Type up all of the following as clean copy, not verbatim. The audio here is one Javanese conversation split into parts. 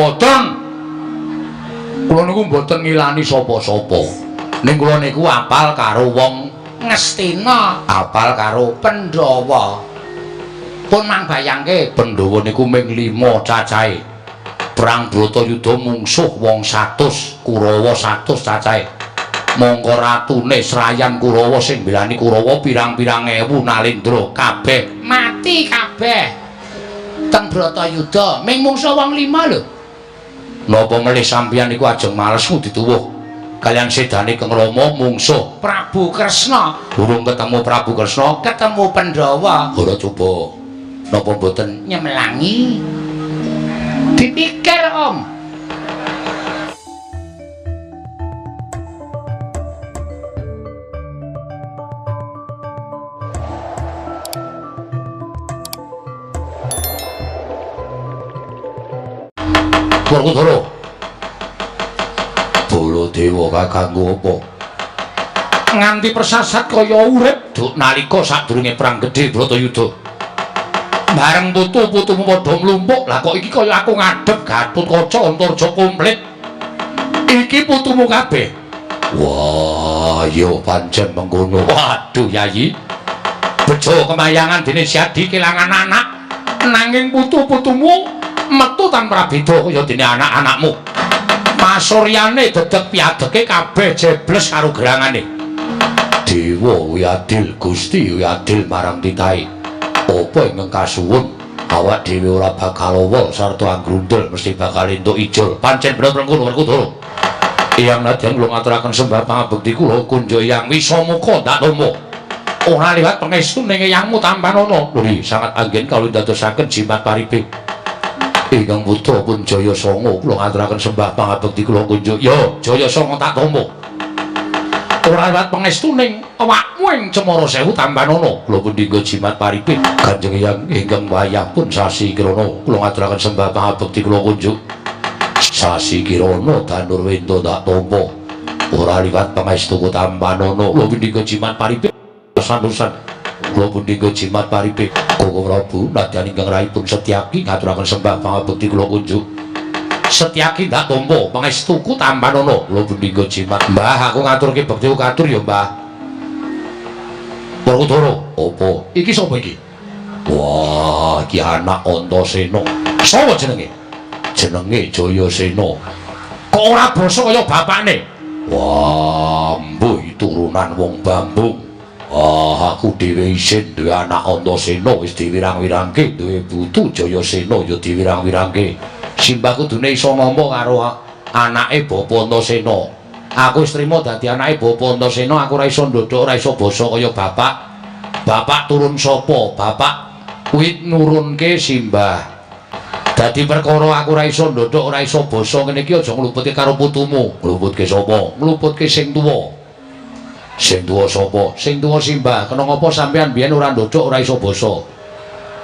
Mboten. Kula niku mboten ngilani sapa-sapa. Ning kula niku apal karo wong Ngastina, apal karo Pandhawa. Pun mang bayangke Pandhawa niku ming 5 cacahe. Perang Bratayuda mungsuh wong 100, Kurawa 100 cacahe. Mongko ratune Srayan Kurawa sing mbelani Kurawa pirang-pirang ewu nalendra kabeh mati kabeh. Teng Bratayuda ming mungsuh wong 5 lho. Napa melih sampeyan niku ajeng males dituwuh kalian sedane Kang Rama mungsuh Prabu Kresna. Durung ketemu Prabu Kresna, ketemu Pandhawa. Ora coba. Napa mboten nyemelangi? Dipikir, Om. Werkudara. Baladewa kakangku apa? Nganti persasat kaya urip duk nalika sadurunge perang gedhe Bratayuda. Bareng putu-putumu padha mlumpuk, lah kok iki kaya aku ngadhep Gatotkaca Antarja komplit. Iki putumu kabeh. Wah, ya pancen mengkono. Waduh, Yayi. Bejo kemayangan dene Siadi kelangan anak, nanging putu-putumu metu tanpa beda kaya dene anak-anakmu. Pasuryane dedeg piadeke kabeh jebles karo gerangane. Dewa kuwi adil, Gusti kuwi adil marang titahe. Apa ingkang kasuwun awak dhewe ora bakal owol sarta anggrundel mesti bakal entuk ijol. Pancen bener mengkono Werkudara. Eyang nadyan kula ngaturaken sembah pangabekti kula kunjuk Eyang Wisamuka ndak tampa. Ora liwat pangestu ning eyangmu tampanana. Lho sangat anggen kawula ndadosaken jimat paripe. Ingkang putra pun Jaya Sanga kula ngaturaken sembah pangabekti kula kunjuk. Ya, Jaya Sanga tak tampa. Ora liwat pangestu ning awakmu ing Cemara Sewu tampanana. Kula pundi nggo jimat paripe. Kanjeng Eyang ingkang wayah pun Sasi Kirana kula ngaturaken sembah pangabekti kula kunjuk. Sasi Kirana Danurwenda tak tampa. Ora liwat pangestuku tampanana. Kula pundi nggo jimat paripe. Sandusan kula pundi nggo jimat paripe. Koko Prabu nadyan ingkang rahipun Setyaki ngaturaken sembah pangabekti kula kunjuk. Setyaki ndak tampa pangestuku tampanana. Kula pundi nggo jimat. Mbah, aku ngaturke bekti katur ya, Mbah. Werkudara, apa? Iki sapa iki? Wah, iki anak Antasena. Sapa jenenge? Jenenge Jayasena. Kok ora basa kaya bapakne? Wah, mbuh turunan wong Bambung. Ah, aku dhewe isin duwe anak Antasena wis diwirang-wirangke, duwe putu Jayasena ya diwirang-wirangke. Simbah kudune iso nampa karo anake Bapa Antasena. Aku wis trima dadi anake Bapa Antasena, aku ora iso ndodhok, ora iso basa kaya bapak. Bapak turun sapa? Bapak kuwi nurunke simbah. Dadi perkara aku ora iso ndodhok, ora iso basa ngene iki aja ngluputke karo putumu. Ngluputke sapa? Ngluputke sing tuwa. Sing tuwa sapa? Sing tuwa simbah. Kena ngapa sampean biyen ora ndodhok, ora iso basa?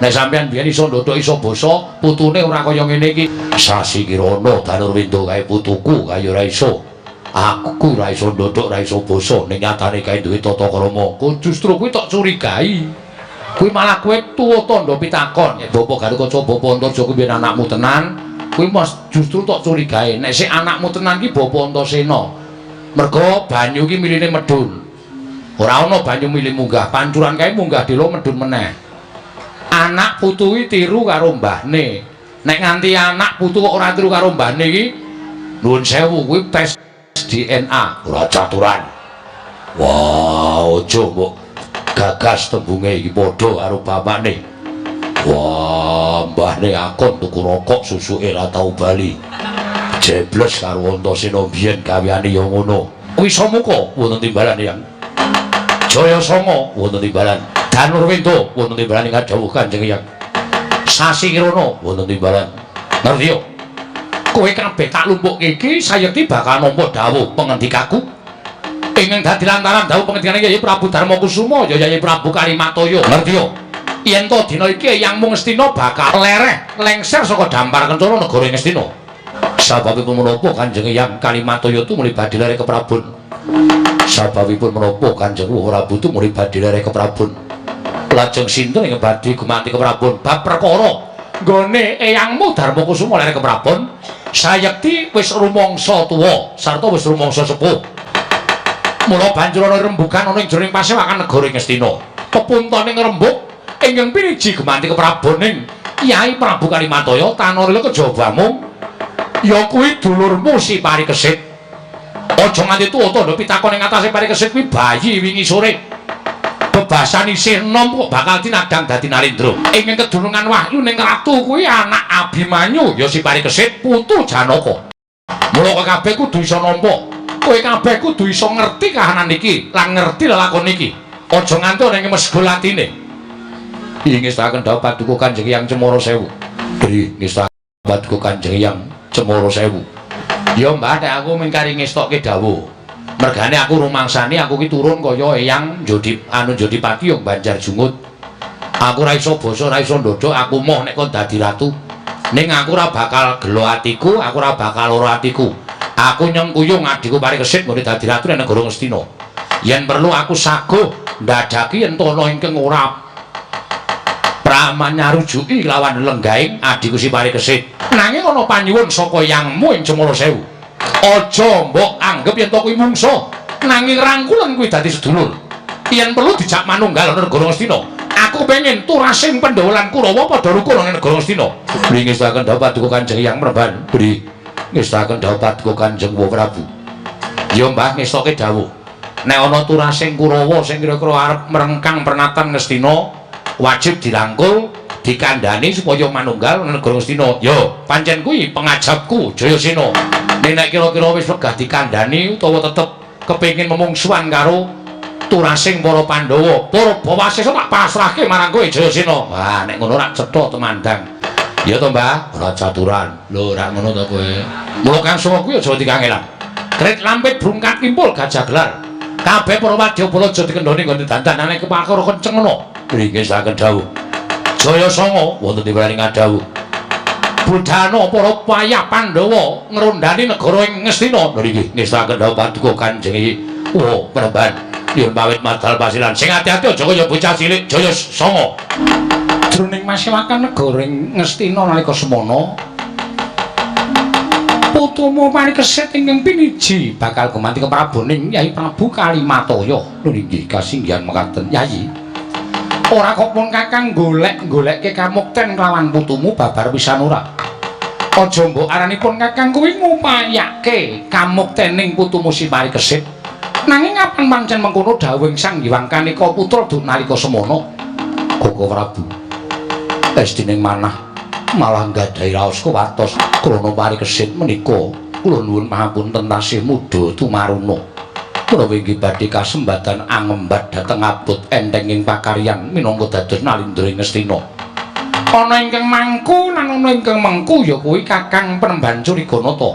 Nek sampean biyen iso ndodhok, iso basa, putune ora kaya ngene iki. Sasi Kirana Danurwenda kae putuku, kaya ora iso. Aku ora iso ndodhok, ora iso basa, ning nyatane kae duwe tata krama. Ku justru kuwi tok curigai. Kuwi malah kowe tuwa tandha pitakon. Bapak Gatotkaca, Bapak Antarja kuwi biyen anakmu tenan, kuwi mas justru tok curigai. Nek sik anakmu tenan ki Bapak Antasena. Mergo banyu ki miline medhun. Ora ana banyu mili munggah, pancuran kae munggah delo medhun meneh. Anak putu ki tiru karo mbahne. Nek nganti anak putu kok ora tiru karo mbahne iki nuwun sewu kuwi tes DNA ora caturan. Wah, aja mbok gagas tembunge iki padha karo bapakne. Wah, mbahne akon tuku rokok susuke ora tau bali. Jebles karo Antasena biyen gaweane ya ngono. Wisamuka wonten timbalan Eyang. Jaya Sanga wonten timbalan. Danurwenda wonten timbalan ing dawuh Kanjeng Eyang. Sasi Kirana wonten timbalan. Ngerti yo? Kowe kabeh tak lumpukke iki sayekti bakal nampa dawuh pengendikaku. Ingkang dadi lantaran dawuh pengendikane Yayi Prabu Darmakusuma ya Yayi Prabu Kalimataya. Ngerti yo? Yen to dina iki Eyangmu Ngastina bakal lereh lengser saka dampar kencana negara Ngastina. Sababipun menapa Kanjeng Eyang Kalimataya tumuli badhe lereh keprabon? Sababipun menapa Kanjeng Prabu tumuli badhe lereh keprabon? Lajeng sinten ingkang badhe gumanti keprabon bab perkara Nggone eyangmu Darma Kusuma lere keprabon sayekti wis rumangsa tuwa sarta wis rumangsa sepuh. Mula banjur ana rembugan ana ing jroning pasewakan negara Ngastina. Pepuntane ngrembug ingkang piniji gemanti kepraboning Yai Prabu Kalimataya tanarila kejabamu ya kuwi dulurmu si Parikesit. Aja nganti tuwa tandha pitakon ing atase Parikesit kuwi bayi wingi sore. Bebasan isih enom kok bakal tinadhang dadi Narendra. Ingkang kedunungan wahyu ning ratu kuwi anak Abimanyu ya si Parikesit putu Janaka. Mula kowe kabeh kudu iso nampa. Kowe kabeh kudu iso ngerti kahanan iki lan ngerti lelakon iki. Aja nganti ana ing mesgul atine. Ingestaken dawuh Paduka Kanjeng Hyang Cemara Sewu. Dri ngestaken Paduka Kanjeng Hyang Cemara Sewu. Ya Mbah, nek aku mung kari ngestokke dawuh. Mergane aku rumangsani aku ki turun kaya Eyang Jodi anu Jodipati yang Banjar Jungut. Aku ora iso basa, ora iso ndodok, aku moh nek kon dadi ratu. Ning aku ora bakal gelo atiku, aku ora bakal lara atiku. Aku nyengkuyung adhiku Parikesit nggone dadi ratu ning negara Ngastina. Yen perlu aku saguh ndadaki yen ana ingkang ora pramanyarujuki lawan lenggaing adhiku si Parikesit. Nanging ana panyuwun saka yangmu ing Cemara Sewu. Aja mbok anggep yen to kuwi mungsuh, nanging rangkulen kuwi dadi sedulur. Yen perlu dijak manunggal ana negara Ngastina. Aku pengen turasing Pandhawa lan Kurawa padha rukun ana negara Ngastina. Bri ngestaken dawuh Paduka Kanjeng Hyang Mremban. Bri ngestaken dawuh Paduka Kanjeng Prabu. Ya Mbah, ngestoke dawuh. Nek ana turasing Kurawa sing kira-kira arep merengkang pernatan Ngastina, wajib dirangkul, dikandhani supaya manunggal ana negara Ngastina. Ya, pancen kuwi pengajapku Jayasena. Ning nek kira-kira wis wegah dikandhani utawa tetep kepengin memungsuhan karo turasing para Pandhawa, para Bawasesa tak pasrahke marang kowe Jayasena. Wah, nek ngono rak cetha temandang. Ya to, Mbah? Ora caturan. Lho, rak ngono to kowe. Mula Kang Songo kuwi aja dikangelan. Krit lampit brungkat kimpul gajah gelar. Kabeh para wadyabala aja dikendhoni nggone dandanane kepakara kenceng ngono. Mriki saken dawuh. Jaya Songo wonten diwenehi ngadhawuh. Budhana para payah Pandhawa ngrondani negara ing Ngastina. Nggih, ngestaken dawuh Paduka Kanjeng Wa Premban. Nyuwun pamit madal pasilan. Sing ati-ati aja kaya bocah cilik Jaya Songo. Jroning masewakan negara ing Ngastina nalika semana putumu Parikesit ingkang piniji bakal gumanti kepraboning Yai Prabu Kalimataya. Lho inggih kasinggihan mekaten Yai. Ora kok pun Kakang golek-golekke kamukten kelawan putumu babar pisan ora. Aja mbok arani pun Kakang kuwi ngupayake kamuktening putumu si Parikesit. Nanging kapan pancen mengkono dawuhing Sang Hyang Kanika Putra duk nalika semana? Koko Prabu. Estining manah malah nggadahi raos kuwatos krana Parikesit menika kula nuwun pangapunten tasih muda tumaruna. Menawi inggih badhe kasembatan angembat dhateng abot enteng ing pakaryan minangka dados Nalindra ing Ngastina. Ana ingkang mangku lan ana ingkang mengku ya kuwi Kakang Penemban Curiganata.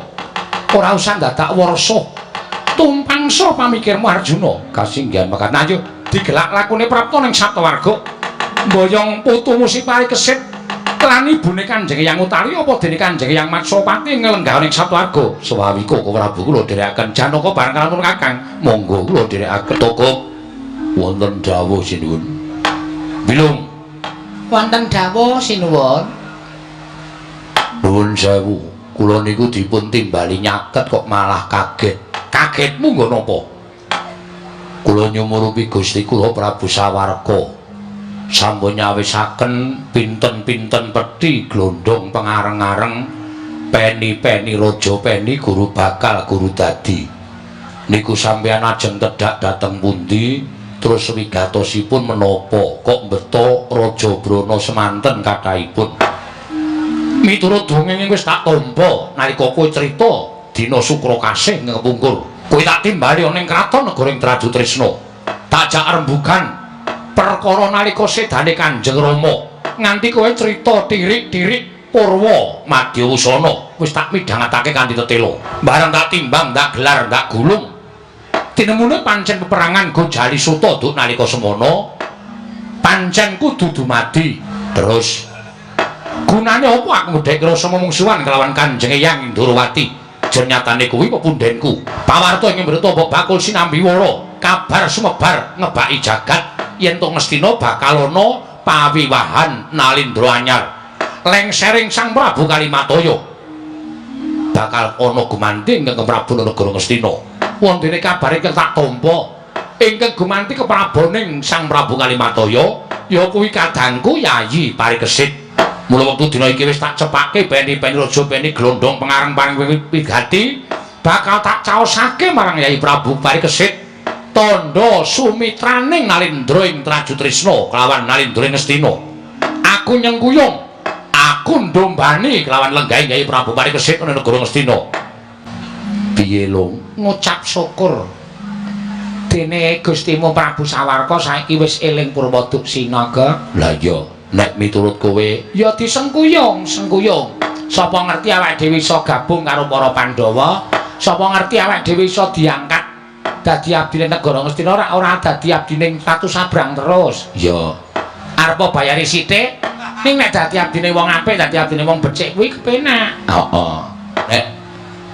Ora usah dadak warsa. Tumpangsa pamikirmu Arjuna. Kasinggihan mekaten. Ayo digelak lakune prapta ning Saptawarga. Mboyong putumu si Parikesit lan ibune Kanjeng Hyang Utari apa dene Kanjeng Hyang Matsapati nglenggah ning Saptawarga. Swawi Koko Prabu kula dherekaken Janaka bareng kalamun Kakang. Monggo kula dherekaken. Toko wonten dawuh sinuwun. Bilung wonten dawuh sinuwun. Nuwun sewu, kula niku dipun timbali nyaket kok malah kaget. Kagetmu nggo napa? Kula nyumurupi Gusti kula Prabu Sawarga. Sampun nyawisaken pinten-pinten peti glondhong pengareng-areng peni-peni raja peni guru bakal guru dadi. Niku sampeyan ajeng tedhak dhateng pundi terus wigatosipun menapa kok mbeta Raja Brana semanten kathahipun. Miturut dongeng wis tak tampa nalika kowe crita dina Sukra Kasih ngepungkur. Kowe tak timbali ana ing kraton negara ing Trajutrisna. Tak jak rembugan perkara nalika sedane Kanjeng Rama nganti kowe crita tirik-tirik Purwa Madyawusana wis tak midhangetake kanthi tetela. Bareng tak timbang, tak gelar, tak gulung. Tinemune pancen peperangan Gojali Suta duk nalika semana pancen kudu dumadi. Terus gunane apa aku ngedhek rasa memungsuhan kelawan Kanjeng Eyang Ndorowati? Jernyatane kuwi pepundhenku. Pawarta ing mbreta mbok bakul sinambi wara, kabar sumebar ngebaki jagat yen to Ngastina bakal ana pawiwahan Nalindra anyar. Lengsering Sang Prabu Kalimataya bakal ana gumanti ingkang Prabu negara Ngastina. Wontene kabar ingkang tak tampa ingkang gumanti kepraboning Sang Prabu Kalimataya ya kuwi kadangku Yayi Parikesit. Mula wektu dina iki wis tak cepake peni-peni raja peni glondhong pengareng paring wigati bakal tak caosake marang Yayi Prabu Parikesit tandha sumitraning Nalindra ing Trajutrisna kelawan Nalindra ing Ngastina. Aku nyengkuyung, aku ndombani kelawan lenggahe Yayi Prabu Parikesit ana negara Ngastina. Piye lung? Ngucap syukur dene Gustimu Prabu Sawarka saiki wis eling Purwaduksina, Gek. Lah iya, nek miturut kowe ya disengkuyung, sengkuyung. Sapa ngerti awake dhewe iso gabung karo para Pandhawa, sapa ngerti awake dhewe iso diangkat dadi abdine negara Ngastina, ora ora dadi abdine Ratu Sabrang terus. Ya, arep bayari sithik, ning nek dadi abdine wong apik, dadi abdine wong becik kuwi kepenak. Heeh. Nek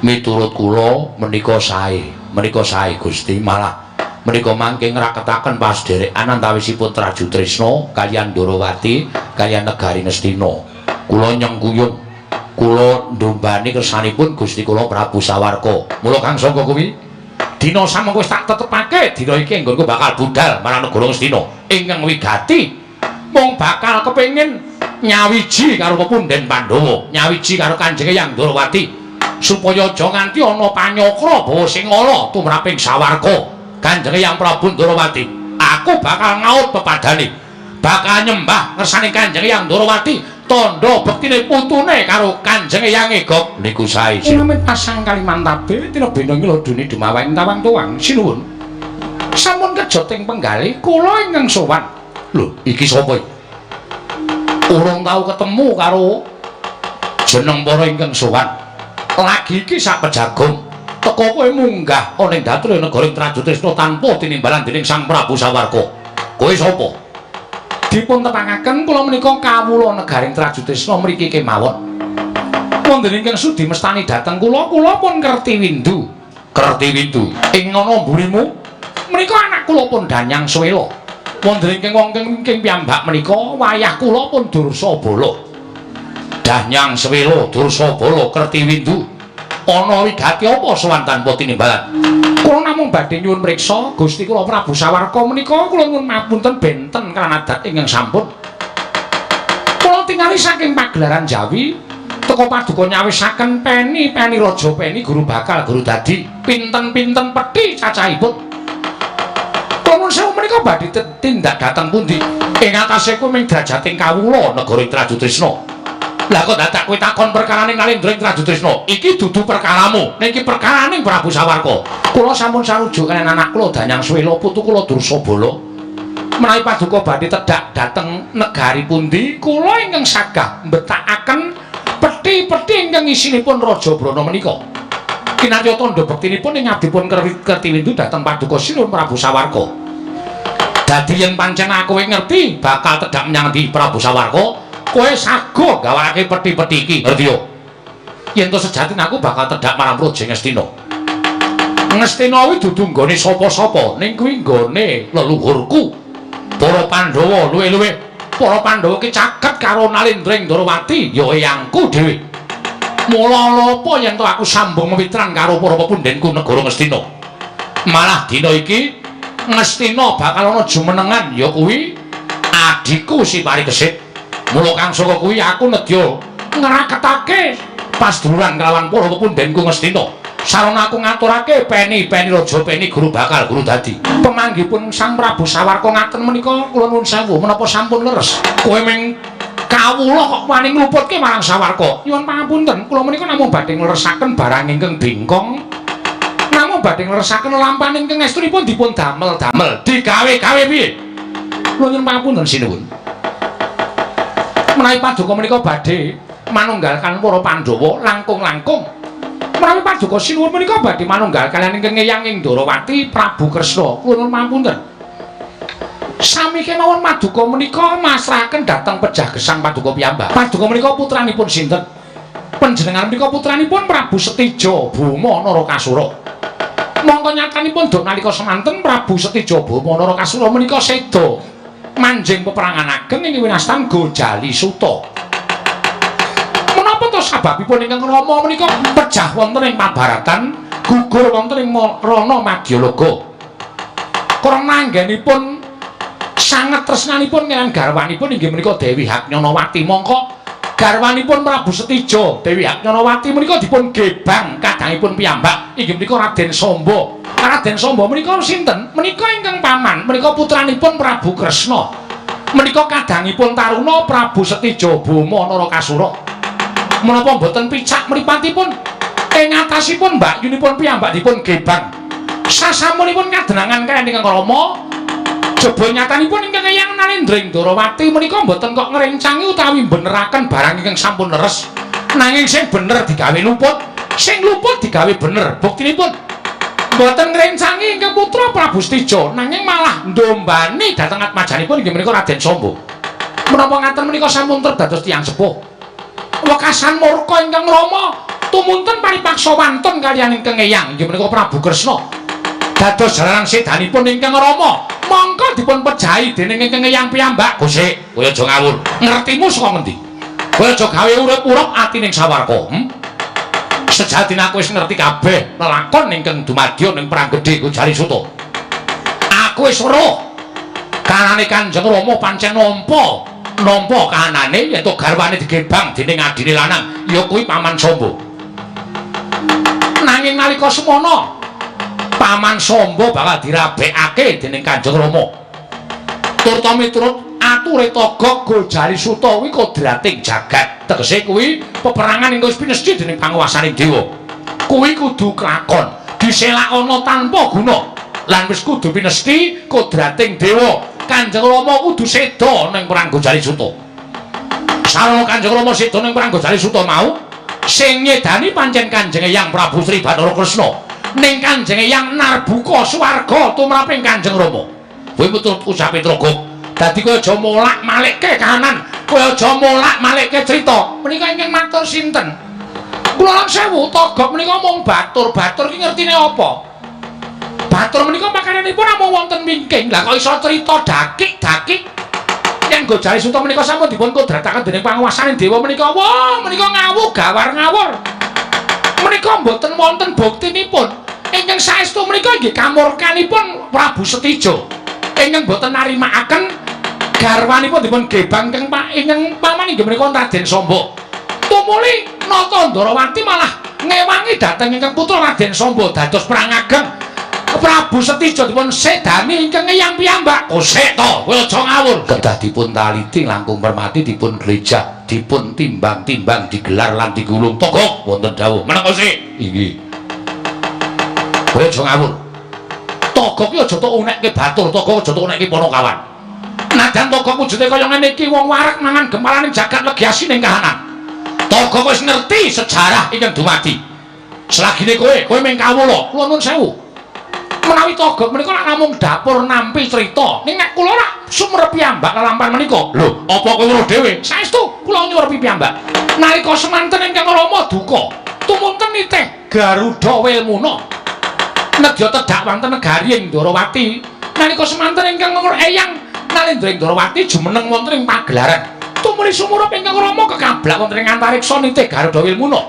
miturut kula menika sae, menika sae Gusti, malah menika mangke ngraketaken pasdherekan antawisipun Trajutrisna kaliyan Ndorowati kaliyan negari Ngastina. Kula nyengkuyung, kula ndombani kersanipun Gusti kula Prabu Sawarka. Mula Kang Sangka kuwi dina samengko wis tak tetepake dina iki nggonku bakal budal marang negara Ngastina ingkang wigati mung bakal kepengin nyawiji karo pepunden Pandhawa, nyawiji karo Kanjeng Eyang Ndorowati supaya aja nganti ana panyokra bawa sing ala tumraping Sawarka. Kanjeng Eyang Prabu Ndorowati, aku bakal ngaut pepadane, bakal nyembah ngersane Kanjeng Eyang Ndorowati tandha bektine putune karo Kanjeng Eyange Gok. Niku sae. Sinamit pasang Kalimantabe tinebena nglodone dumawaing tawang tuwang. Sinuwun. Sampun kejoting penggalih kula ingkang sowan. Lho, iki sapa iki? Urung tau ketemu karo jeneng para ingkang sowan. Lagi iki sak pejagong teka kowe munggah ana ing dhatri negara ing Trajutrisna tanpa tinimbalan dening Sang Prabu Sawarka. Kowe sapa? Dipun tepangaken kula menika kawula negaring Trajutrisna mriki kemawon. Wonten ingkang sudi mestani dhateng kula, kula pun Kerti Windu. Kerti Windu. Ing ana mburimu menika anak kula pun Danyang Swela. Wonten ingkang wonten ingkang piyambak menika wayah kula pun Dursabala. Danyang Swela, Dursabala, Kerti Windu. Ana wigati apa sowan tanpa tinimbalan? Kula namung badhe nyuwun mriksa Gusti kula Prabu Sawarka menika kula nyuwun mapunten benten kalawan adat ingkang sampun. Kula tingali saking pagelaran Jawi teka paduka nyawisaken peni-peni raja peni guru bakal guru dadi pinten-pinten pethi cacahipun. Kula nuwun sewu menika badhe tindak dhateng pundi? Ing atase kuwi ming drajating kawula negara Trajutrisna. Lah kok dadak kowe takon perkarane Nalendra ing Trajutrisna? Iki dudu perkaramu, niki perkaraning Prabu Sawarka. Kula sampun sarujuk kaliyan anak kula Danyang Swela putu kula Dursabala. Menawi paduka badhe tedhak dhateng negari pundi, kula ingkang sagah mbetakaken pethi-pethi ingkang isinipun Raja Brana menika. Kinatya tandha bektinipun ing abdipun Kerti Windu dhateng paduka Sinuwun Prabu Sawarka. Dadi yen pancen aku ngerti bakal tedhak menyang ndi Prabu Sawarka, kowe sago gawake pethi-pethi iki, ngerti yo? Yen to sejatine aku bakal tedhak marang Praja Ngastina. Ngastina kuwi dudu nggone sapa-sapa, ning kuwi nggone leluhurku. Para Pandhawa luwe-luwe, para Pandhawa ki caket karo Nalendra ing Ndorowati, ya eyangku dhewe. Mula apa yen to aku sambung mewitran karo para pepundhenku negara Ngastina? Malah dina iki Ngastina bakal ana jumenengan ya kuwi adhiku si Parikesit. Mula Kang Saka kuwi aku nedya ngraketake pasduluran kelawan para pepundhenku Ngastina. Sarana aku ngaturake peni-peni raja peni guru bakal guru dadi. Pemanggihipun Sang Prabu Sawarka ngaten menika kula nuwun sewu menapa sampun leres? Kowe ming kawula kok wani ngluputke marang Sawarka. Nyuwun pangapunten, kula menika namung badhe ngleresaken barang ingkang bengkong. Namung badhe ngleresaken lampahan ingkang estunipun dipun damel-damel. Digawe-gawe piye? Kula nyuwun pangapunten sinuwun. Menawi paduka menika badhe manunggal kaliyan para Pandhawa langkung-langkung. Menawi paduka sinuwun menika badhe manunggal kaliyan ingkang Eyang ing Ndorowati Prabu Kresna. Kula nuwun pangapunten. Sami kemawon paduka menika masrahaken dhateng pejah gesang paduka piyambak. Paduka menika putranipun sinten? Panjenengan menika putranipun Prabu Setija Boma Narakasura. Mongko nyatanipun duk nalika semanten Prabu Setija Boma Narakasura menika seda manjing peperangan ageng ing winastan Gojali Suta. Sababipun ingkang Rama menika pejah wonten ing pabaratan, gugur wonten ing Rana Madyalaga. Krana anggenipun sanget tresnanipun kaliyan garwanipun inggih menika Dewi Haknyanawati. Mongko garwanipun Prabu Setija, Dewi Haknyanawati menika dipun gebang kadangipun piyambak inggih menika Raden Samba. Raden Samba menika sinten? Menika ingkang paman, menika putranipun Prabu Kresna. Menika kadangipun taruna Prabu Setija Boma Narakasura. Menapa mboten picak mripatipun ing atasipun mbakyunipun piyambak dipun gebang. Sasampunipun kadenangan kaliyan ingkang Rama, jebul nyatanipun ingkang Eyang Nalendra ing Ndorowati menika mboten kok ngrencangi utawi beneraken barang ingkang sampun leres. Nanging sing bener digawe luput, sing luput digawe bener. Buktinipun mboten ngrencangi ingkang putra Prabu Setija, nanging malah ndombani dhateng atmajanipun inggih menika Raden Samba. Menapa ngaten menika sampun trep dados tiyang sepuh. Wekasan murka ingkang Rama tumunten paripaksa wantun kaliyan ingkang Eyang inggih menika Prabu Kresna. Dados jalaran sedanipun ingkang Rama, mongko dipun pejahi dening ingkang Eyang piyambak. Gusik, kowe aja ngawur. Ngertimu saka ngendi? Kowe aja gawe urip-urip ati ning sawarga. Sejatine aku wis ngerti kabeh lelakon ingkang dumadya ning perang gedhe Gujari Suta. Aku wis weruh kanane Kanjeng Rama pancen nampa nampa kahanane yen to garwane digebang dening adine lanang ya kuwi Paman Samba. Nanging nalika semono Paman Samba bakal dirabekake dening Kanjeng Rama. Turta miturut ature Togog Gojari Suta kuwi kodrating jagat. Tegese kuwi peperangan ingkang wis pinesthi dening panguwasaning dewa. Kuwi kudu klakon, diselakana tanpa guna. Lan wis kudu pinesthi kodrating dewa. Kanjeng Rama kudu seda ning perang Gojari Suta. Sarana Kanjeng Rama seda ning perang Gojari Suta mau sing nyedani pancen Kanjeng Eyang Prabu Sri Bathara Kresna. Ning Kanjeng Eyang narbuka swarga tumraping Kanjeng Rama. Kuwi miturut ucape Trogog. Dadi kowe aja molak-malikke kahanan, kowe aja molak-malikke crita. Menika ingkang matur sinten? Kula lan sewu, Togog menika mung batur-batur ki ngertine apa? Batur menika pakananipun namung wonten wingking. Lah kok iso crita dakik-dakik? Yen Gojari Suta menika sampun dipun kodrataken dening panguwasaning dewa menika, wah menika ngawuh gawar ngawur. Menika mboten wonten buktinipun. Ingkang saestu menika inggih kamurkanipun Prabu Setija. Ingkang boten narimakaken garwanipun dipun gebang ingkang ingkang paman inggih menika Raden Samba. Tumuli Nata Ndorowati malah ngewangi dhateng ingkang putra Raden Samba dados perang ageng. Prabu Setija dipun sedani ingkang Eyang piyambak. Kosek to, kowe aja ngawur. Kedah dipun taliti langkung permati dipun glejah, dipun timbang-timbang digelar lan digulung. Togog wonten dawuh. Meneng kosek. Inggih. Kowe aja ngawur. Togog ki aja tok unekke batur, togog aja tok unekke Panakawan. Najan togog wujude kaya ngene iki wong wareg mangan gemalaning jagat legi asine kahanan. Togog wis ngerti sejarah ingkang dumadi. Selagine kowe, kowe mung kawula, kula nuwun sewu. Menawi Togog menika lak namung dapur nampi crita. Ning nek kula lak sumerep piyambak lelampahan menika. Lho, apa kowe weruh dhewe? Saestu kula nyurepi piyambak. Nalika semanten ingkang Rama duka, tumunten nitih Garuda Welmuna. Nedya tedhak wonten negari ing Ndorowati. Nalika semanten ingkang Eyang Nalendra ing Ndorowati jumeneng wonten ing pagelaran. Tumuli sumurup ingkang Rama kekablak wonten ing antariksa nitih Garuda Wilmuna.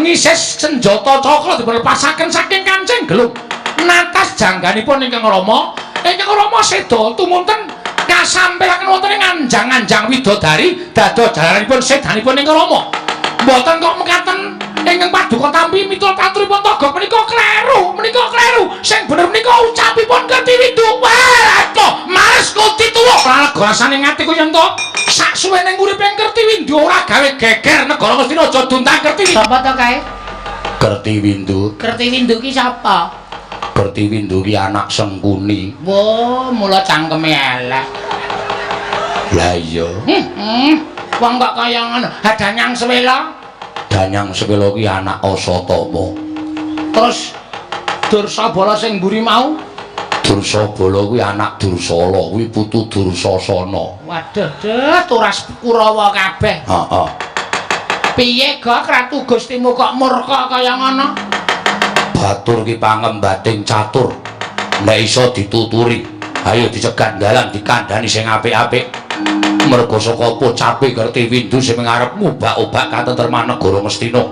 Ngises senjata cakra dipun lepasaken saking kancing gelung. Natas jangganipun ingkang Rama, ingkang Rama seda tumunten kasampelaken wonten ing anjang-anjang widodari dados jalaranipun sedanipun ingkang Rama. Mboten kok mekaten ingkang paduka tampi miturut aturipun Togog menika kleru, menika kleru. Sing bener menika ucapipun Kertiwindu. Wah, to, males kuti tuwa. Ora rasane atiku yen to sak suwene uripe Kertiwindu ora gawe geger negara Ngastina aja duntang Kertiwindu. Sapa to kae? Kertiwindu. Kertiwindu ki sapa? Kertiwindu ki anak Sengkuni. Wo, mula cangkeme elek. Lah iya. Wong kok kaya ngono. Ha Danyang Sewela? Danyang Sewela ki anak Asatama. Terus Dursabala sing mburi mau? Dursabala kuwi anak Dursala, kuwi putu Dursasana. Waduh, duh, turas Kurawa kabeh. Heeh. Piye, Gok, Ratu Gustimu kok murka kaya ngono? Batur ki pangembating catur. Nek iso dituturi, ayo dicegat dalan dikandhani sing apik-apik. Merga saka pocape Kertiwindu sing arep ngubak-ubak katentreman negara Ngastina.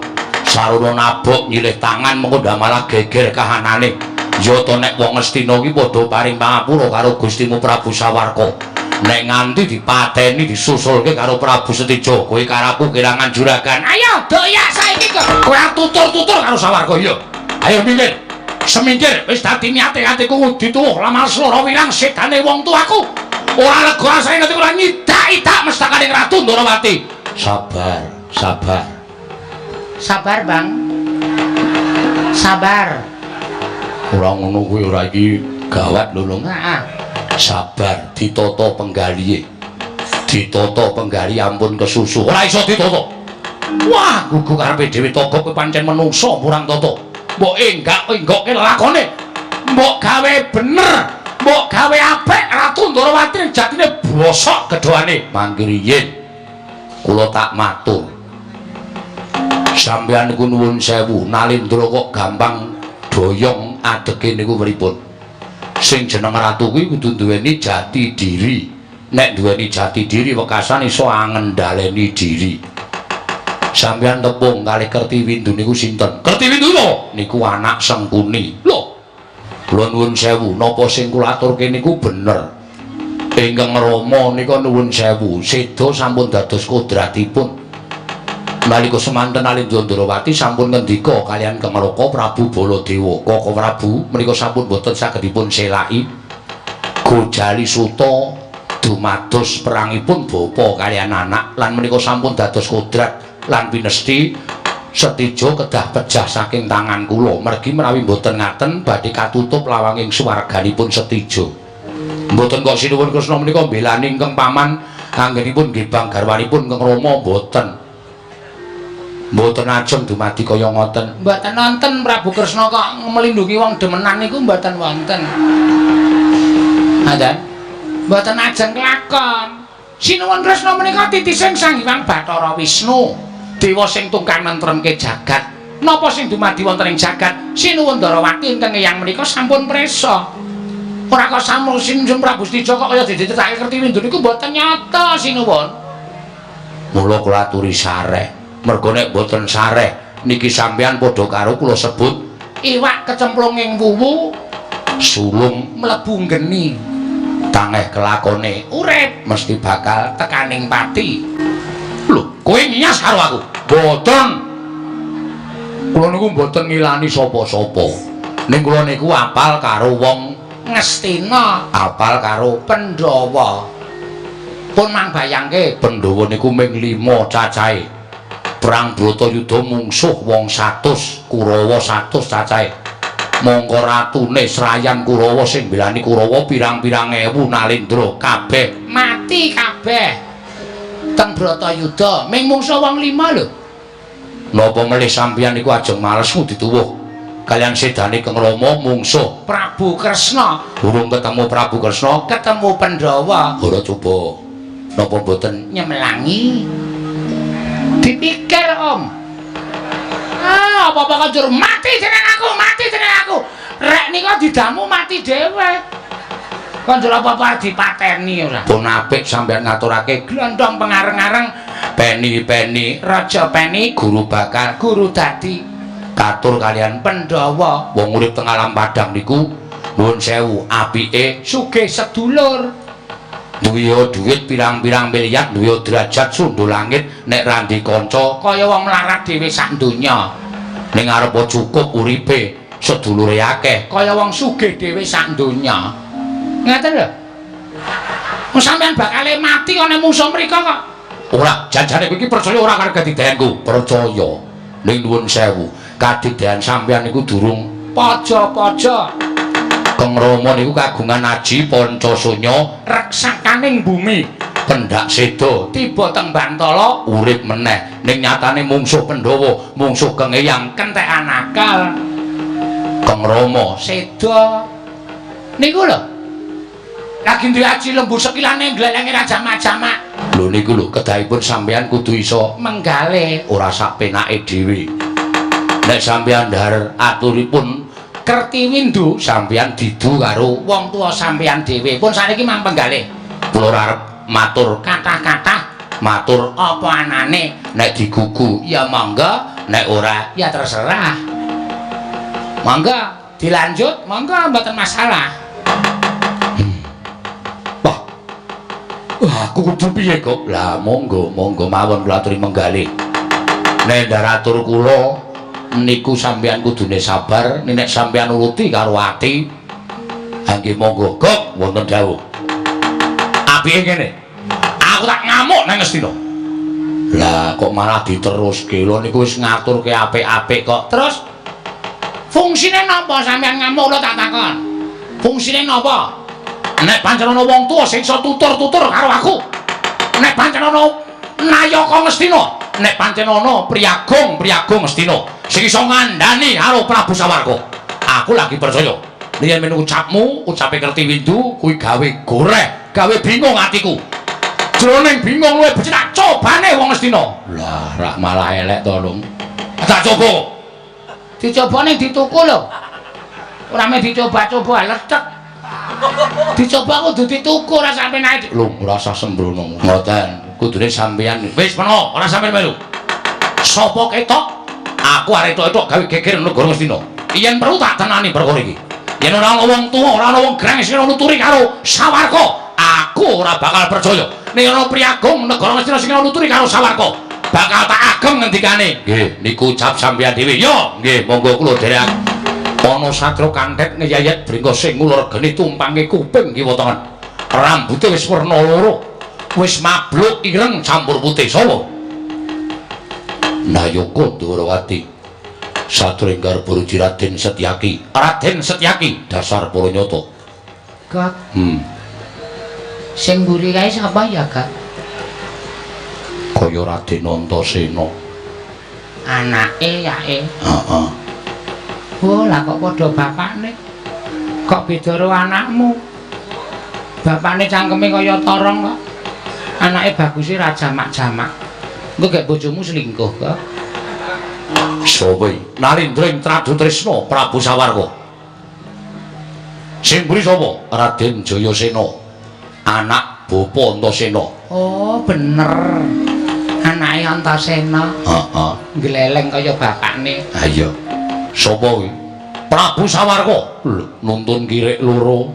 Sarana nabok nyilih tangan mengko malah geger kahanane. Ya to nek wong Ngastina iki padha paring pangapura karo Gustimu Prabu Sawarka. Nek nganti dipateni disusulke karo Prabu Setija, kowe karo aku kelangan juragan. Ayo doyak saiki kok. Kowe tutur-tutur karo Sawarka iya. Ayo minggir. Semingkir wis dadi niate atiku dituwuh lamal sloro wirang sedane wong tuaku. Ora lega rasane nek ora nyidak-idak mestakane Ratu Ndorowati. Sabar, sabar. Sabar, Bang. Sabar. Ora ngono kuwi ora iki gawat lho, Lung. Heeh. Sabar, ditata penggalihe. Ditata penggali ampun kesusu. Ora iso ditata. Wah, gugu karepe dhewe togok kowe pancen menungso murang tata. Mbok enggak-enggokke lakone. Mbok gawe bener, mbok gawe apik Ratu Ndorowati jatine bosok gedhoane. Mangke riyin kula tak matur. Sampeyan niku nuwun sewu, Nalendra kok gampang doyong adege niku pripun? Sing jeneng ratu kuwi kudu duweni jati diri. Nek duweni jati diri wekasan iso angendhaleni diri. Sampeyan tepung kalih Kertiwindu niku sinten? Kertiwindu lho niku anak Sengkuni. Lho, kula nuwun sewu, napa sing kula aturke niku bener? Ingkang Rama nika nuwun sewu, seda sampun dados kodratipun. Nalika semanten Nalendra Ndorowati sampun ngendika kaliyan Kang Raka Prabu Baladewa. Kaka Prabu menika sampun boten saged dipun selaki. Gojali Suta dumados perangipun bapa kaliyan anak lan menika sampun dados kodrat lan pinesti Setija kedah pejah saking tangan kula. Mergi menawi boten ngaten badhe katutup lawanging swarganipun Setija. Mboten kok sinuwun Kresna menika mbelani ingkang paman anggenipun gebang garwanipun Kang Rama mboten. Mboten ajeng dumadi kaya ngoten. Mboten wonten Prabu Kresna kok melindungi wong demenan niku mboten wonten. Ngaten. Mboten ajeng kelakon. Sinuwun Kresna menika titising Sang Hyang Bathara Wisnu, dewa sing tungkang nentremke jagat. Napa sing dumadi wonten ing jagat? Sinuwun Ndarawati ingkang eyang menika sampun presa. Ora kok sampun Sinuwun Prabu Setija kok kaya ditetake Kertiwindu niku mboten nyata sinuwun. Mula kula aturi sareh. Mergo nek mboten sareh niki sampeyan padha karo kula sebut iwak kecemplung ing wuwu, sulung mlebu geni, tangeh kelakone urip mesti bakal tekaning pati. Lho, kowe ngiyas karo aku? Mboten. Kula niku mboten ngilani sapa-sapa. Ning kula niku apal karo wong Ngastina, apal karo Pandhawa. Pun mang bayangke Pandhawa niku ming 5 cacahe. Perang Bratayuda mungsuh wong 100, Kurawa 100 cacahe. Mongko ratune Srayan Kurawa sing mbelani Kurawa pirang-pirang ewu Nalendra kabeh mati kabeh. Teng Bratayuda ming mungsuh wong 5 lho. Napa melih sampeyan niku ajeng males dituwuh kaliyan sedane Kang Rama mungsuh Prabu Kresna. Durung ketemu Prabu Kresna, ketemu Pandhawa. Ora coba. Napa mboten nyemelangi? Dipikir, Om. Ah, apa-apa kanjur mati jeneng aku, mati jeneng aku. Rek nika didamu mati dhewe. Kanjur apa-apa dipateni ora. Pun apik sampeyan ngaturake glondong pengareng-areng peni-peni Raja Peni guru bakal guru dadi katur kaliyan Pandhawa. Wong urip teng alam padang niku nuwun sewu apike sugih sedulur. Duwe dhuwit pirang-pirang miliar, duwe derajat sundul langit, nek ra ndek kanca kaya wong melarat dhewe sak donya. Ning arep cukup uripe, sedulure akeh kaya wong sugih dhewe sak donya. Ngaten lho. Wong sampeyan bakale mati kok nek mungsuh mriko kok. Ora, janjane kowe iki percaya ora karo kadidayanku? Percaya. Ning nuwun sewu, kadidayan sampeyan niku durung paja-paja. Kang Rama niku kagungan aji Pancasunya reksakaning bumi, pendak seda tiba teng Bantala urip meneh. Ning nyatane mungsuh Pandhawa, mungsuh Kang Eyang kentekan akal. Kang Rama seda niku lho. Lagi duwe aji lembu sekilane glelenge ra jamak-jamak. Lho niku lho kedahipun sampeyan kudu iso menggale ora sak penake dhewe. Nek sampeyan ndhar aturipun Kertiwindu sampeyan didu karo wong tuwa sampeyan dhewe. Pun saniki mang penggalih. Kula ora arep Matur Kathah-kathah matur apa anane? Nek digugu ya monggo, nek ora ya terserah. Monggo dilanjut, monggo mboten masalah. Wah. Wah, aku kudu piye kok? Lah monggo, monggo mawon kula aturi menggalih. Nek ndaratur kula niku sampeyan kudune sabar, nek sampeyan nuruti karo ati. Ha nggih monggo, Gok, wonten dawuh. Apike ngene. Aku tak ngamuk nang Ngastina. Lah kok malah diteruske? Lho niku wis ngaturke apik-apik kok. Terus fungsine napa sampeyan ngamuk lho tak takon? Fungsine napa? Nek pancen ana wong tuwa sing iso tutur-tutur karo aku. Nek pancen ana nayaka Ngastina, nek pancen ana priyagung Ngastina sing iso ngandhani karo Prabu Sawarga. Aku lagi percaya. Yen men ucapmu, ucape Kertiwindu kuwi gawe goreh, gawe bingung atiku. Jroning bingung luwih becik tak cobane wong Ngastina. Lah, rak malah elek to, Lung. Tak coba. Dicoba ning dituku lho. Ora meh dicoba-coba lecek. Dicoba kudu dituku ora sampe naik. Lung, ora usah sembrono. Ngoten, kudune sampeyan wis meno, ora sampeyan melu. Sapa ketok? Aku arep etok-etok gawe geger negara Ngastina. Yen perlu tak tenani perkara iki. Yen ora ana wong tuwa, ora ana wong grang sing nuturi karo Sawarga, aku ora bakal percaya. Nek ana priyagung negara Ngastina sing nuturi karo Sawarga, bakal tak ageng ngendikane. Nggih, niku ucap sampeyan dhewe. Yo, nggih, monggo kula dherek. Ana satria kantet ngeyayet bringkose sing ngulur geni tumpange kuping kiwa tengen. Rambute wis werna loro. Wis mabluk ireng campur putih. Sapa? Nayaka Ndorowati. Satria ingkang beruji Raden Setyaki. Raden Setyaki dasar para nyata. Gak. Sing mburi kae sapa ya, Gak? Kaya Raden Antasena. Anake yae. Heeh. Oh, lah kok padha bapakne. Kok beda karo anakmu? Bapakne cangkeme kaya torong kok. Anake baguse ra jamak-jamak. Engko gek bojomu selingkuh kok. Sapa iki? Narendra ing Tradutresna Prabu Sawarga. Sing mburi sapa? Raden Jayasena. Anak bapa Antasena. Oh, bener. Anake Antasena. Heeh. Gleleng kaya bapakne. Ha iya. Sapa kuwi? Prabu Sawarga. Lho, nuntun kirik loro.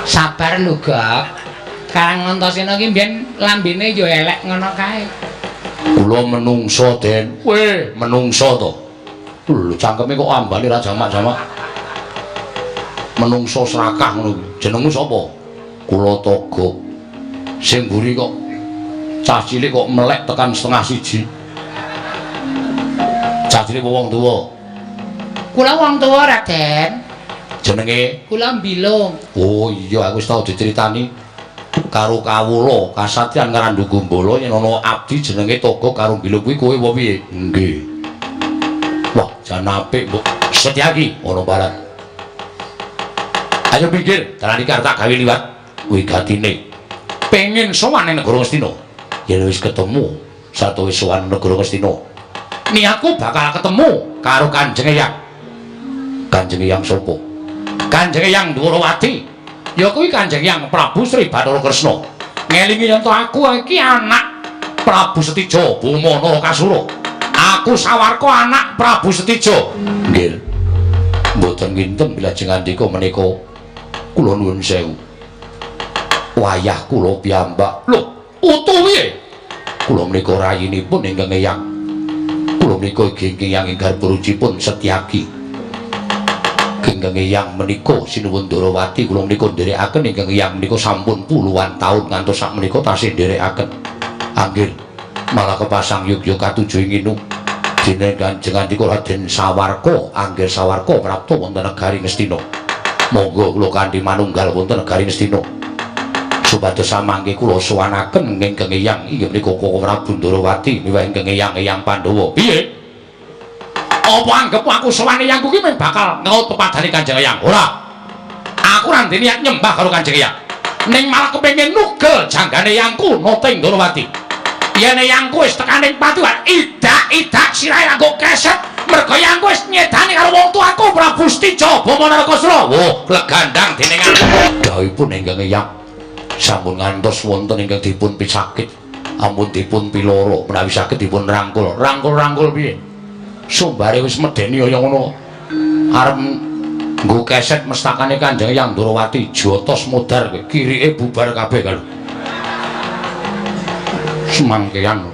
Sabar lho, Gok. Karang Antasena ki mbiyen lambene ya elek ngono kae. Kula menungso, Den. Weh, menungso to. Lho, cangkeme kok ambane ra jamak-jamak. Menungso serakah ngono kuwi. Jenengmu sapa? Kula Togok. Sing mburi kok cah cilik kok melek tekan 12:30. Cah cilik wong tuwa. Kula wong tuwa, Raden. Jenenge? Kula Mbilung. Oh iya, aku wis tau diceritani karo kawula kasatriyan Ngrandu Gumbala yen ana abdi jenenge Togok karo Mbilung kuwi kowe apa piye? Nggih. Wah, jan apik, Mbok. Setyaki ana barat. Ayo pinggir, dalan iki arep tak gawe liwat wigatine. Pengen sowan ning negara Ngastina. Yen wis ketemu satuwis sowan negara Ngastina, niatku bakal ketemu karo Kanjeng Eyang. Kanjeng Eyang sapa? Kanjeng Eyang Ndorowati. Ya kuwi Kanjeng Eyang Prabu Sri Bathara Kresna. Ngelingi yen to aku iki anak Prabu Setija Boma Narakasura. Aku Sawarka anak Prabu Setija. Nggih. Mboten nginten bilajeng andika menika kula nuwun sewu. Wayah kula piyambak. Lho, utuh piye? Kula menika rayinipun ingkang Eyang. Kula menika ingkang Eyang ing garbarujipun Setyaki. Ingkang Eyang menika Sinuwun Ndorowati kula menika nderekaken ingkang Eyang menika sampun puluhan taun ngantos sakmenika tasih nderekaken. Anggir malah kepasang yogya katuju ing inu. Dene Kanjeng Andika Raden Sawarka, anggir Sawarka prapta wonten negari Ngastina. Monggo kula kanthi manunggal wonten negari Ngastina. Supados samangke kula sowanaken ingkang Eyang inggih menika Koko Prabu Ndorowati miwah ingkang Eyang Eyang Pandhawa. Piye? Apa anggepmu aku sowan eyangku ki mung bakal ngeut pepadane Kanjeng Eyang? Ora. Aku ora ndek niat nyembah karo Kanjeng Eyang. Ning malah kepengin nugel janggane eyangku Noting Ndorowati. Yen eyangku wis tekan ing pati, idak-idak sirahe nganggo keset mergo eyangku wis nyedani karo wong tuaku Prabu Setija Bama Narakasura. Wah, glegandang dening aku. Dawuhipun ingkang Eyang sampun ngantos wonten ingkang dipun pisakit. Ampun dipun piloro, menawi saged dipun rangkul. Rangkul-rangkul piye? Sumbare wis medeni kaya ngono. Arep nggo keset mestakane Kanjeng Eyang Ndorowati jotos modar kowe, kirike bubar kabeh kalau. Semangkean.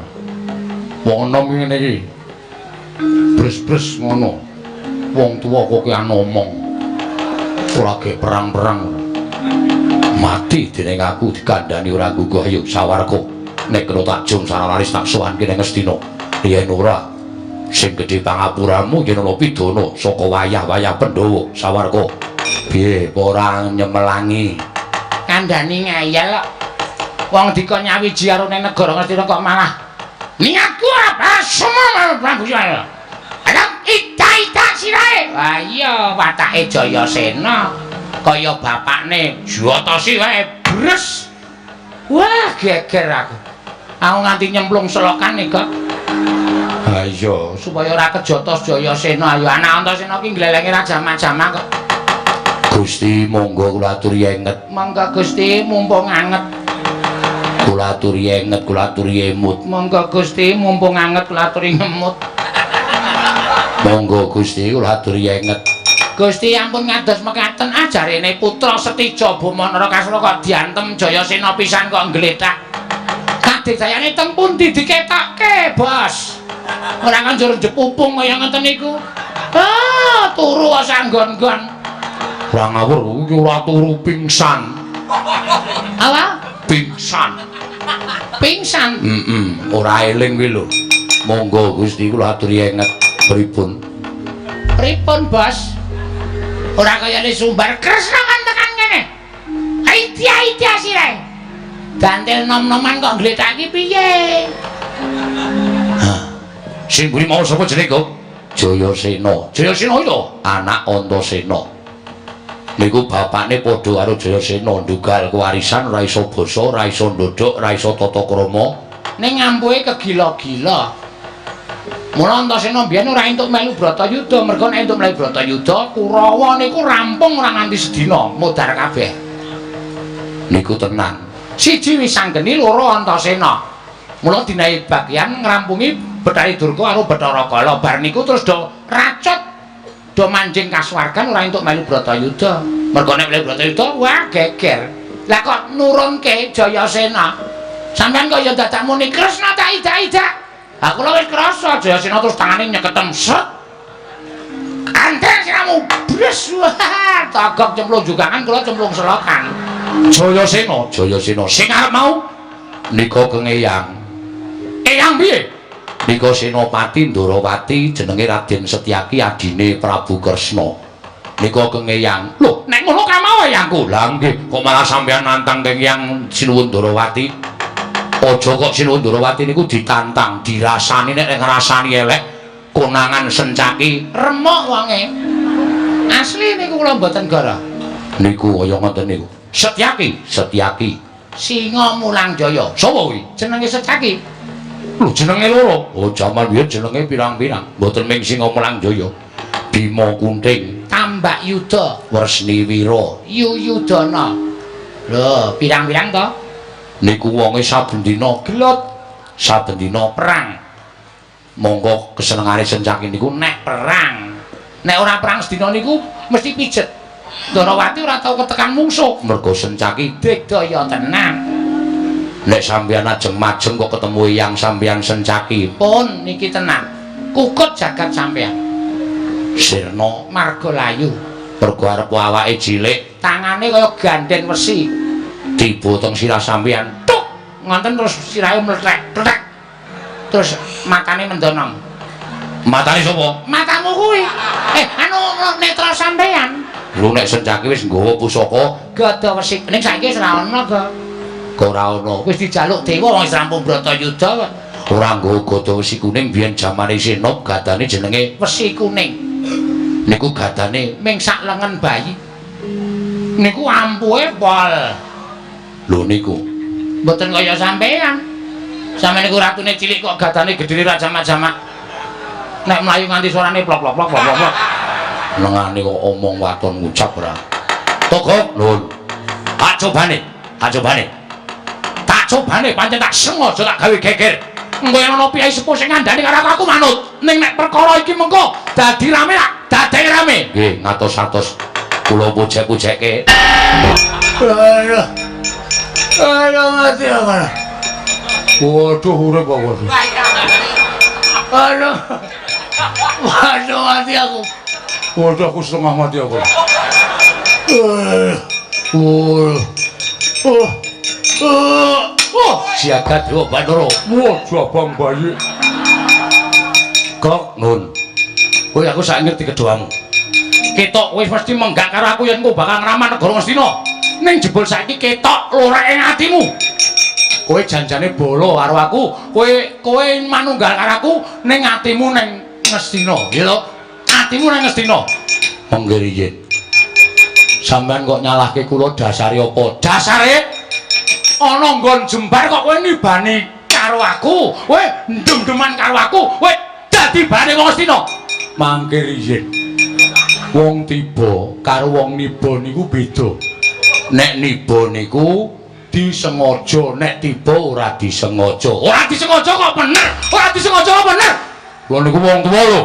Wong enom ngene iki. Bres-bres ngono. Wong tuwa kok ki omong. Ora ge perang-perang. Mati dening aku dikandhani ora gugah ayo sawarga. Nek kena tak jum saralaris tak sowanke ning Ngastina. Yen ora sing gedhe pangapuramu yen ana pidana saka wayah-wayah Pandhawa sawarga. Piye ora nyemelangi? Kandhani ngeyel kok. Wong dikon nyawiji karo ning negara Ngastina kok malah niatku ora basma Prabu Jaya. Ayo ida-ida sirahe. Wah iya watake Jayasena kaya bapakne jotosi wae bres. Wah geger aku. Aku nganti nyemplung selokane kok. Ha iya, supaya ora kejotos Jayasena. Ayo anak Antasena ki nglelenge ra jamak-jamak kok. Gusti monggo kula aturi enget. Monggo Gusti mumpung anget. Kula aturi enget, kula aturi emut. Monggo Gusti mumpung anget kula aturi ngemut. Monggo Gusti kula aturi enget. Gusti ampun ngados mekaten ajarene putra Setija Bama Narakasura kok diantem Jayasena pisan kok nggletak. Kadejayane teng pundi diketokke, Bos? Ora kanjur jepupung kaya ngoten niku. Ah, turu sanggon-gon. Ora ngawur iki ora turu pingsan. Apa? Pingsan. Pingsan. Heeh, ora eling kuwi lho. Monggo Gusti kula aturi enget pripun? Pripun, Bos? Ora kayane sumbar Kresna kan tekan kene. Aidia-aidia sirahe. Bantil nom-noman kok ngglethak iki piye? Sing mburi mau sapa jenenge, Gok? Jayasena. Jayasena itu anak Antasena. Niku bapakne padha karo Jayasena ndugal kewarisan ora iso basa, ora iso ndodhok, ora iso tata krama. Ning ampuhe kegila-gila. Mula Antasena mbiyen ora entuk melu Bratayuda, mergo nek entuk melu Bratayuda, Kurawa niku rampung ora nganti sedina, modar kabeh. Niku tenan. Siji wis sanggeni, loro Antasena. Mula dinahi bagian ngrampungi Bathari Durga karo Bathara Kala. Bar niku terus do racut, do manjing kasuwargan ora entuk melu Bratayuda. Mergo nek melu Bratayuda, wah geger. Lah kok nurunke Jayasena. Sampeyan kok ya dadak muni Kresna tak idak-idak. Lah kula wis krasa Jayasena terus tangane nyeketem set. Anten siramu bres wah togok cemplung jugangan kula cemplung selokan. Jayasena, Jayasena sing arep mau nika Keng Eyang. Eyang piye? Nika Senopati Ndorowati jenenge Raden Setyaki adine Prabu Kresna. Nika Keng Eyang. Lho, nek ngono kamau eyangku. Lah nggih, kok malah sampeyan nantang Keng Eyang Sinuwun Ndorowati? Aja kok Sinuwun Ndorowati niku ditantang, dirasani nek ngrasani elek konangan Sencaki remuk wonge. Asli niku kula mboten gara. Niku kaya ngoten niku. Setyaki, Setyaki. Singa Mulang Jaya. Sapa kuwi? Jenenge Setyaki. Lho jenenge loro. Oh jaman biyen jenenge pirang-pirang. Mboten ming Singa Mulang Jaya. Bima Kunting, Tambak Yuda, Wresniwira, Yuyudana. Lho, pirang-pirang to? Niku wonge saben dina gelut, saben dina perang. Monggo kesenengane Sencaki niku nek perang. Nek ora perang sedina niku mesti pijet. Ndorowati ora tau ketekan mungsuh mergo Sencaki digdaya tenan. Nek sampeyan ajeng majeng kok ketemu eyang sampeyan Sencaki pun niki tenan. Kukut jagat sampeyan. Sirna marga layu. Mergo arep awake cilik, tangane kaya ganden wesi. Tiba teng sirah sampeyan. Tuk, ngonten terus sirahe mlethek, plethek. Terus matane mendonom. Matane sapa? Matamu kuwi. Anu netra sampeyan. Lho nek Sencaki wis nggawa pusaka gada wesi. Ning saiki wis ora ana kok. Kok ora ana? Wis dijaluk dewa wong wis rampung Bratayuda kok. Ora nggawa gada wesi kuning biyen jamane Sinop gadane jenenge wesi kuning. Niku gadane ming sak lengen bayi. Niku ampuhe pol. Lho niku mboten kaya sampeyan. Sampeyan niku ratune cilik kok gadane gedene ra jamak-jamak. Nek mlayu nganti suarane plok plok plok plok plok. Nengane kok omong waton ngucap ora. Togok nuwun. Tak cobane, tak cobane. Tak cobane pancen tak sengaja tak gawe geger. Engko yen ana piyai sepuh sing ngandani karo aku manut. Ning nek perkara iki mengko dadi rame tak dadek rame. Nggih, ngatos-atos kula pujek-pujekke. Aduh. Aduh mati aku. Waduh urip aku. Aduh. Waduh mati aku. Waduh aku setengah mati aku. Oh. Oh. Oh, siaga Dewa Bathara. Wah, jabang bayi. Gok nun. Kowe aku saiki ngerti kedoamu. Ketok kowe mesti menggak karo aku yen kowe bakal ngraman negara Ngastina. Ning jebul saiki ketok lorek ing atimu. Kowe janjane bolo karo aku, kowe manunggal karo aku ning atimu ning Ngastina, ya to? Atimu ning Ngastina. Monggo riyin. Sampeyan kok nyalahke kula dasare apa? Dasare ana nggon jembar kok kowe nibani karo aku, kowe ndem-ndeman karo aku, kowe dadi bahane wong Ngastina. Mangke riyin. Wong tiba karo wong niba niku beda. Nek niba niku disengaja, nek tiba ora disengaja. Ora disengaja kok bener, ora disengaja kok bener. Lho niku wong tuwa lho.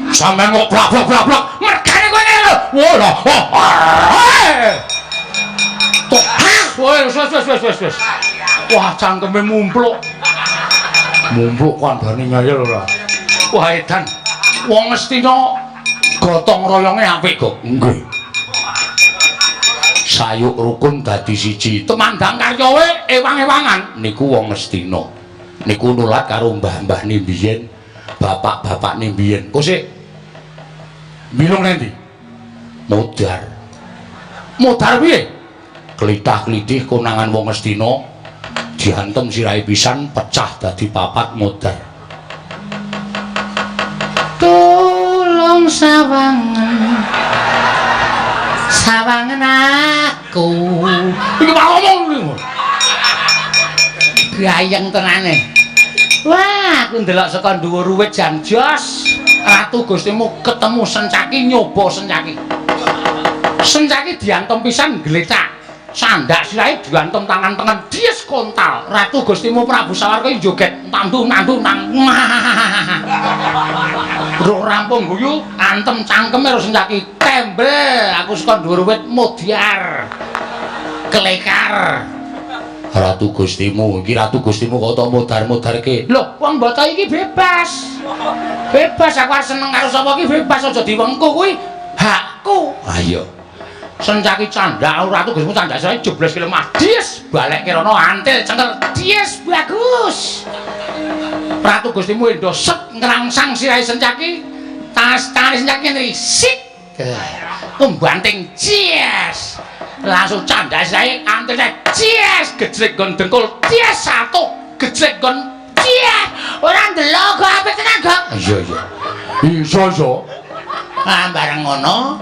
Sampeyan kok blak-blak-blak. Mergane kowe ngene lho. Wah lah. Tok. Wes wes wes wes wes. Wah, cangkeme mumpluk. Mumpluk kandhane ngayal ora. Wah edan. Wong Ngastina gotong royonge apik kok. Nggih. Sayuk rukun dadi siji. Tumandang karyawe ewang-ewangan niku wong Ngastina. Niku nulat karo mbah-mbah mbiyen, bapak-bapak mbiyen. Kok sik milung nanti? Modar. Modar piye? Klithah-klithih konangan wong Ngastina diantem sirahe pisan pecah dadi papat modar. Tulung sawangan. Sawangan aku. Iki malah ngomong. Gayeng tenane. Wah, aku ndelok saka dhuwur wit jan jos. Ratu Gustimu ketemu Sencaki nyoba Sencaki. Sencaki diantem pisan gletak. Sandak sirahe diantem tangan tengen dies kontal. Ratu Gustimu Prabu Sawarka joget tandu-nandu nang. Rung rampung guyu antem cangkeme karo Sencaki. Tembel aku saka dhuwur wit modyar. Klekar. Ratu Gustimu, iki Ratu Gustimu kok tok modar-modarke. Lho, wong bocah iki bebas. Bebas aku arep seneng karo sapa iki bebas aja diwengku kuwi hakku. Ha iya. Sencaki candak Ratu Gustimu candak sirahe jebles ke lemah. Dies balekke rono antil cengkel. Dies bagus. Ratu Gustimu endo set ngrangsang sirahe Sencaki. Tas tangane Sencaki ngene iki. Sik. Pembanting cies. Langsung candak sirahe antil cies gejrek nggon dengkul. Cies satu gejrek nggon cies. Ora ndelok kok apik tenan kok. Iya iya. Iso iso. Ah bareng ngono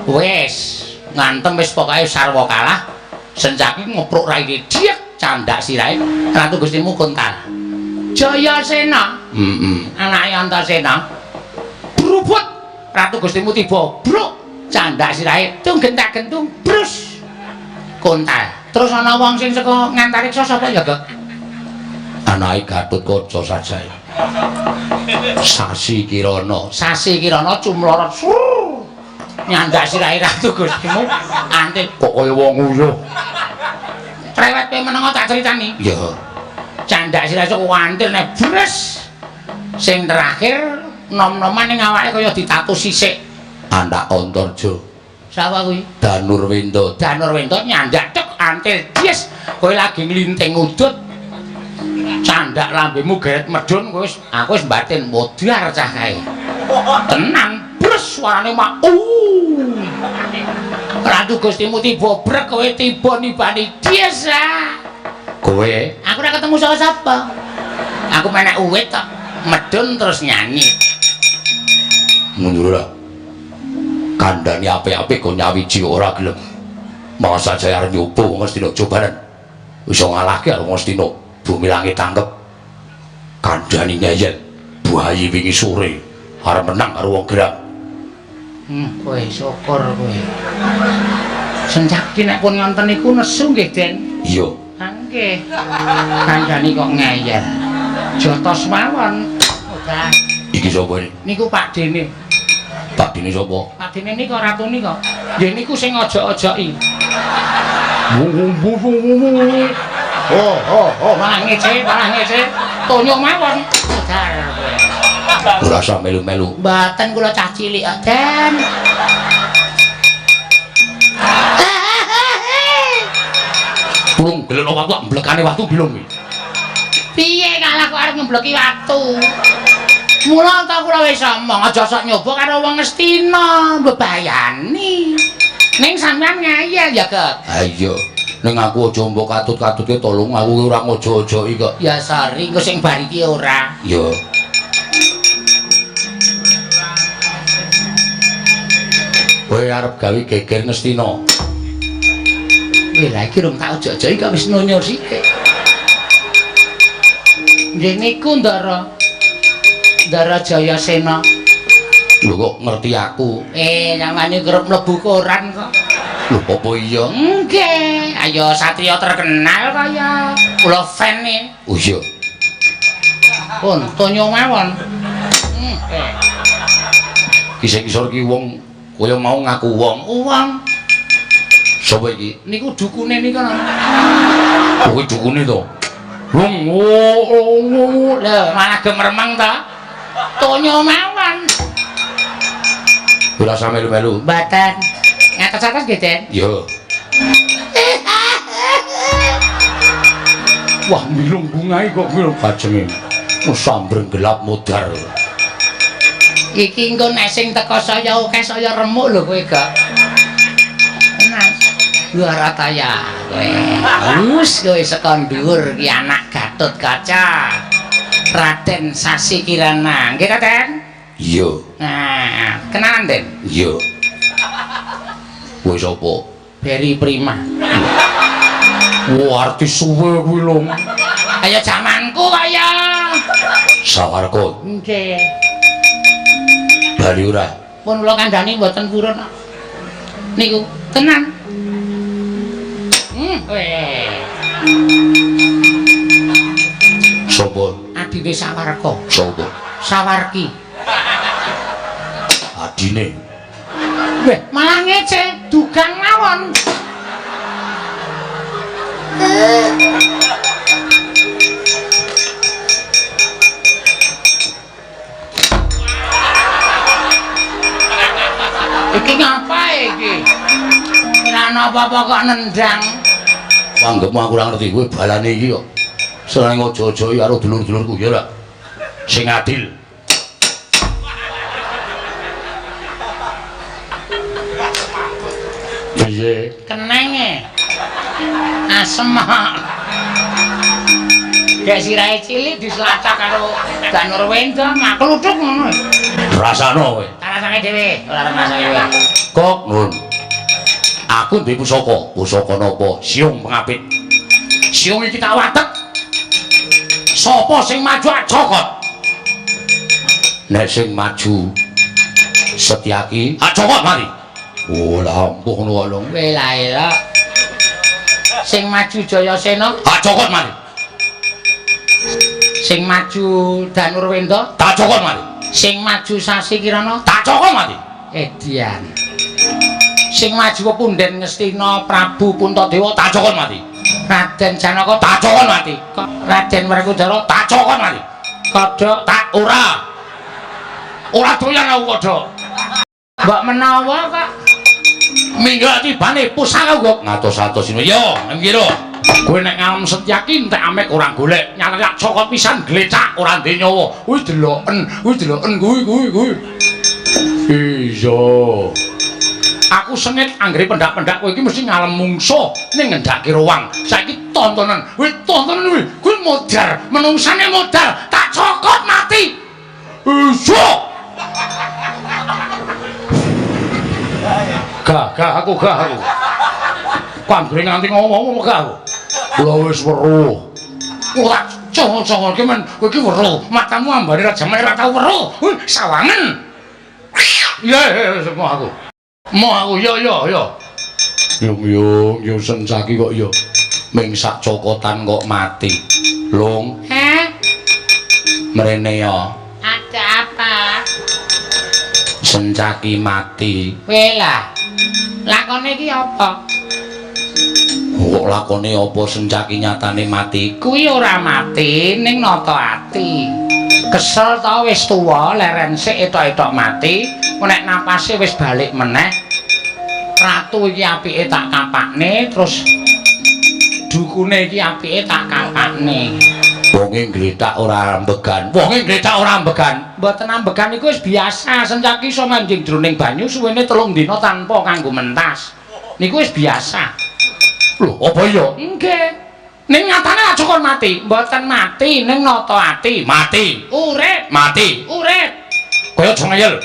wis ngantem wis pokoke sarwa kalah. Sencaki ngepruk raine diek candak sirahe Ratu Gustimu kontal. Jayasena. Heeh. Anake Antasena. Brubut Ratu Gustimu tiba bruk candak sirahe tung gentak-gentung brus kontal. Terus ana wong sing saka ngantariksa sapa ya, Gok? Anake Gatotkaca sajae. Sasi Kirana. Sasi Kirana cumlorot. Nyandak sirahe Ratu Gustimu antil kok kaya wong uyuh. Prewet pe menengo tak critani. Iya. Candak sirahe sok antil nek bres. Sing terakhir nom-noman ning awake kaya ditatu sisik. Anak Antarja. Sapa kuwi? Danurwenda. Danurwenda nyandak tek antil dies. Kowe lagi nglinting udut. Candak lambemu geret medhun kowe wis aku wis batin modar cah kae. Tenang, bres suarane mak. Ratu Gustimu tiba brek kowe tiba nibani dies ah. Kowe aku ora ketemu sapa-sapa. Aku menek uwit tok medhun terus nyanyi. Mundur lah. Kandhane apik-apik kok nyawiji ora gelem. Masa jaya arep nyoba wong Ngastina cobanen. Iso ngalahke karo Ngastina. Bumi langit tangkep. Kandhane ngeyel. Buhayi wingi sore arep menang karo wong Gerang. Kowe syukur kowe. Sencaki nek pun ngonten niku nesu nggih, Den. Iya. Ha nggih. Kandhani kok ngeyel. Jotos mawon. Ora. Iki sapa iki? Niku Pak Dene. Pak Dene sapa? Pak Dene niku ratune kok. Nggih niku sing ojok-ojoki. Oh, oh, oh, malah ngece, malah ngece. Tonyo mawon. Modar kowe. Ora usah melu-melu. Mboten kula cah cilik kok, Den. Tulung gelek watu mblekane watu bilung iki. Piye kalah kok arep ngembleki watu? Mula ta kula wis omong aja sok nyoba karo wong Ngastina, mbebayani. Ning sampean ngeyel ya, Gek. Ha iya. Ning aku aja mbok katut-katutke tolong aku ora ngojo-ojoki kok. Ya sorry, engko sing bar iki ora. Iya. Kowe arep gawe geger Ngastina. Wih, lha iki rung tak ojo-ojoki kok wis nonyo sithik. Nggih niku Ndara. Ndara Jayasena. Lho kok ngerti aku? Nyamane kerep mlebu koran kok. Lho apa iya? Nggih, ayo satriya terkenal kaya. Kula fan e. Oh iya. Pun tonyo mawon. Kisah-kisah iki wong kaya mau ngaku wong. Wong. Sapa iki? Niku dukune niku lho. Kuwi dukune to. Wong lho malah gemeremeng ta. Tonyo mawon. Ora usah melu-melu. Mboten. Ngatos-atos nggih, Den? Iya. Wah, milung bungae kok kuwi kajenge. Sambreng gelap modar. Iki engko nek sing teko saya akeh saya remuk lho kowe, Gak. Tenan. Barataya kowe. Wus kowe saka dhuwur ki anak Gatotkaca. Raden Sasi Kirana. Nggih ta, Den? Iya. Nah, kenalan, Den? Iya. Kowe sapa? Beri Prima. Wah, artis suwe kuwi lho. Kaya jamanku kaya. Sawarga. Nggih. Bali ora? Pun kula kandhani mboten purun. Niku tenan. Weh. Sapa? Adine Sawarga. Sapa? Sawarki. Adine. Weh, malah ngece, dugang mawon. Iki ngapa iki? Ora ana apa-apa kok nendang. Anggepmu aku ora ngerti kowe balane iki kok. Seneng aja-aja karo dulur-dulurku ya ora. Sing adil. Piye? Kenenge. Asem. Gek sirahe cilik dislacak karo Danurwenda, makluthuk ngono. Rasane kowe. Rasane dhewe, ora rasane dhewe. Kok nun. Aku duwe pusaka. Pusaka napa? Siung pengapit. Siung iki tak watek. Sapa sing maju cokot? Nek sing maju Setyaki, cokot mari. Oh, lah ampuh ngono kok lho. Weh lah elok. Sing maju Jayasena, cokot mari. Sing maju Danurwenda, tak cokot mari. Sing maju Sasi Kirana, tak cokot mati. Edian. Sing maju pepunden Ngastina Prabu Puntadewa, tak cokot mati. Raden Janaka, tak cokot mati. Raden Werkudara, tak cokot mati. Kodhok, tak ora. Ora doyan aku kodhok. Mbok menawa kok minggat tibane pusaka kok ngatos-atos ini. Yo, ngira. Kowe nek ngalem Setyaki entek amek ora golek, nyata cokot pisan glecak ora ndek nyawa. Kuwi deloken, kuwi deloken kuwi kuwi kuwi. Iya. Aku sengit anggere pendak-pendak kowe iki mesti ngalem mungsuh ning ngendhake ruang. Saiki tontonan, kuwi tontonan kuwi, kuwi modar, menungsane modar, tak cokot mati. Iya. Gah, gah aku, gah aku. Anggere nganti ngomong gah aku. Kula wis weruh. Ora cowok-cowok ki men kowe iki weruh, matamu ambane ra jamane ra tau weruh. Sawangen. Iya, semua aku. Mau aku, yo yo yo. Yung yung yung Sencaki kok yo. Ming sak cokotan kok mati. Lung. Heh? Mrene yo. Ada apa? Sencaki mati. Welah. Lakone iki apa? Kok lakone apa Sencaki nyatane mati? Kuwi ora mati ning nata ati. Kesel ta wis tuwa, leren sik etok-etok mati, nek napase wis balik meneh. Ratu iki apike tak kapakne, terus dukune iki apike tak kapakne. Wonge ngletak ora ambegan. Wonge ngletak ora ambegan. Mboten ambegan iku wis biasa. Sencaki iso manjing jroning banyu suwene 3 dina tanpa kanggo mentas. Niku wis biasa. Lho, apa iya? Nggih. Ning nyatane aja kon mati. Mboten mati ning nata ati. Mati. Urip. Mati. Urip. Kaya aja ngeyel.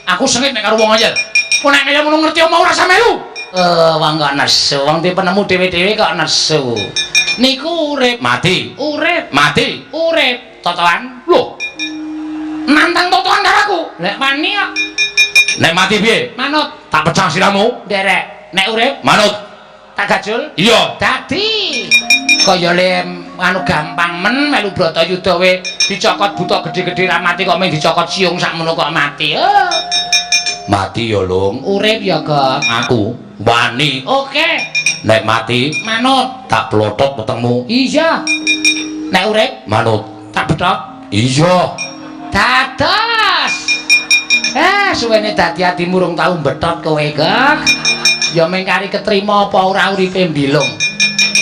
Aku sengit nek karo wong ngeyel. Kok nek ngeyel ngono ngerti omah ora samelu. Wong kok nesu, wong dipenemu dhewe-dhewe kok nesu. Niku urip. Mati. Urip. Mati. Urip. Totoan. Lho. Nantang totoan karo aku. Lek wani kok. Nek mati piye? Manut. Tak pecah siramu. Nderek. Nek urip manut. Tak gajul. Iya. Dadi kaya le anu gampang men melu Bratayuda we dicokot buta gedhe-gedhe ra mati kok mung dicokot siung sakmono kok mati. Oh. Mati ya, Lung. Urip ya, Gok. Aku wani. Oke. Nek mati manut. Tak plotot wetengmu. Iya. Nek urip manut. Tak betok. Iya. Dados. Suwene dadi atimu rung tau betot kowe, Gok. Ya mung kari ketrima apa ora uripe mbilung.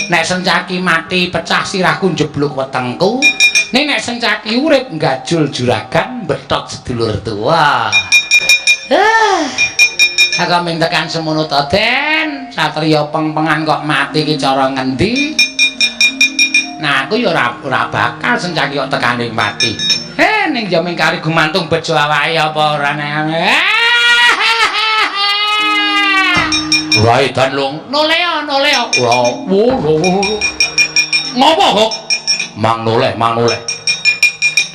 Nek Sencaki mati pecah sirahku njeblug wetengku. Ning nek Sencaki urip nggajul juragan betot sedulur tuwa. Aku ming tekan semono to, Den. Satriya peng-pengan kok mati ki cara ngendi? Nah, aku ya ora bakal Sencaki kok tekane mati. Ning ya ming kari gumantung bejo awake apa ora nek. Ora edan, Lung. Noleo, noleo. Ora. Ngopo kok? Mang noleh, mang noleh.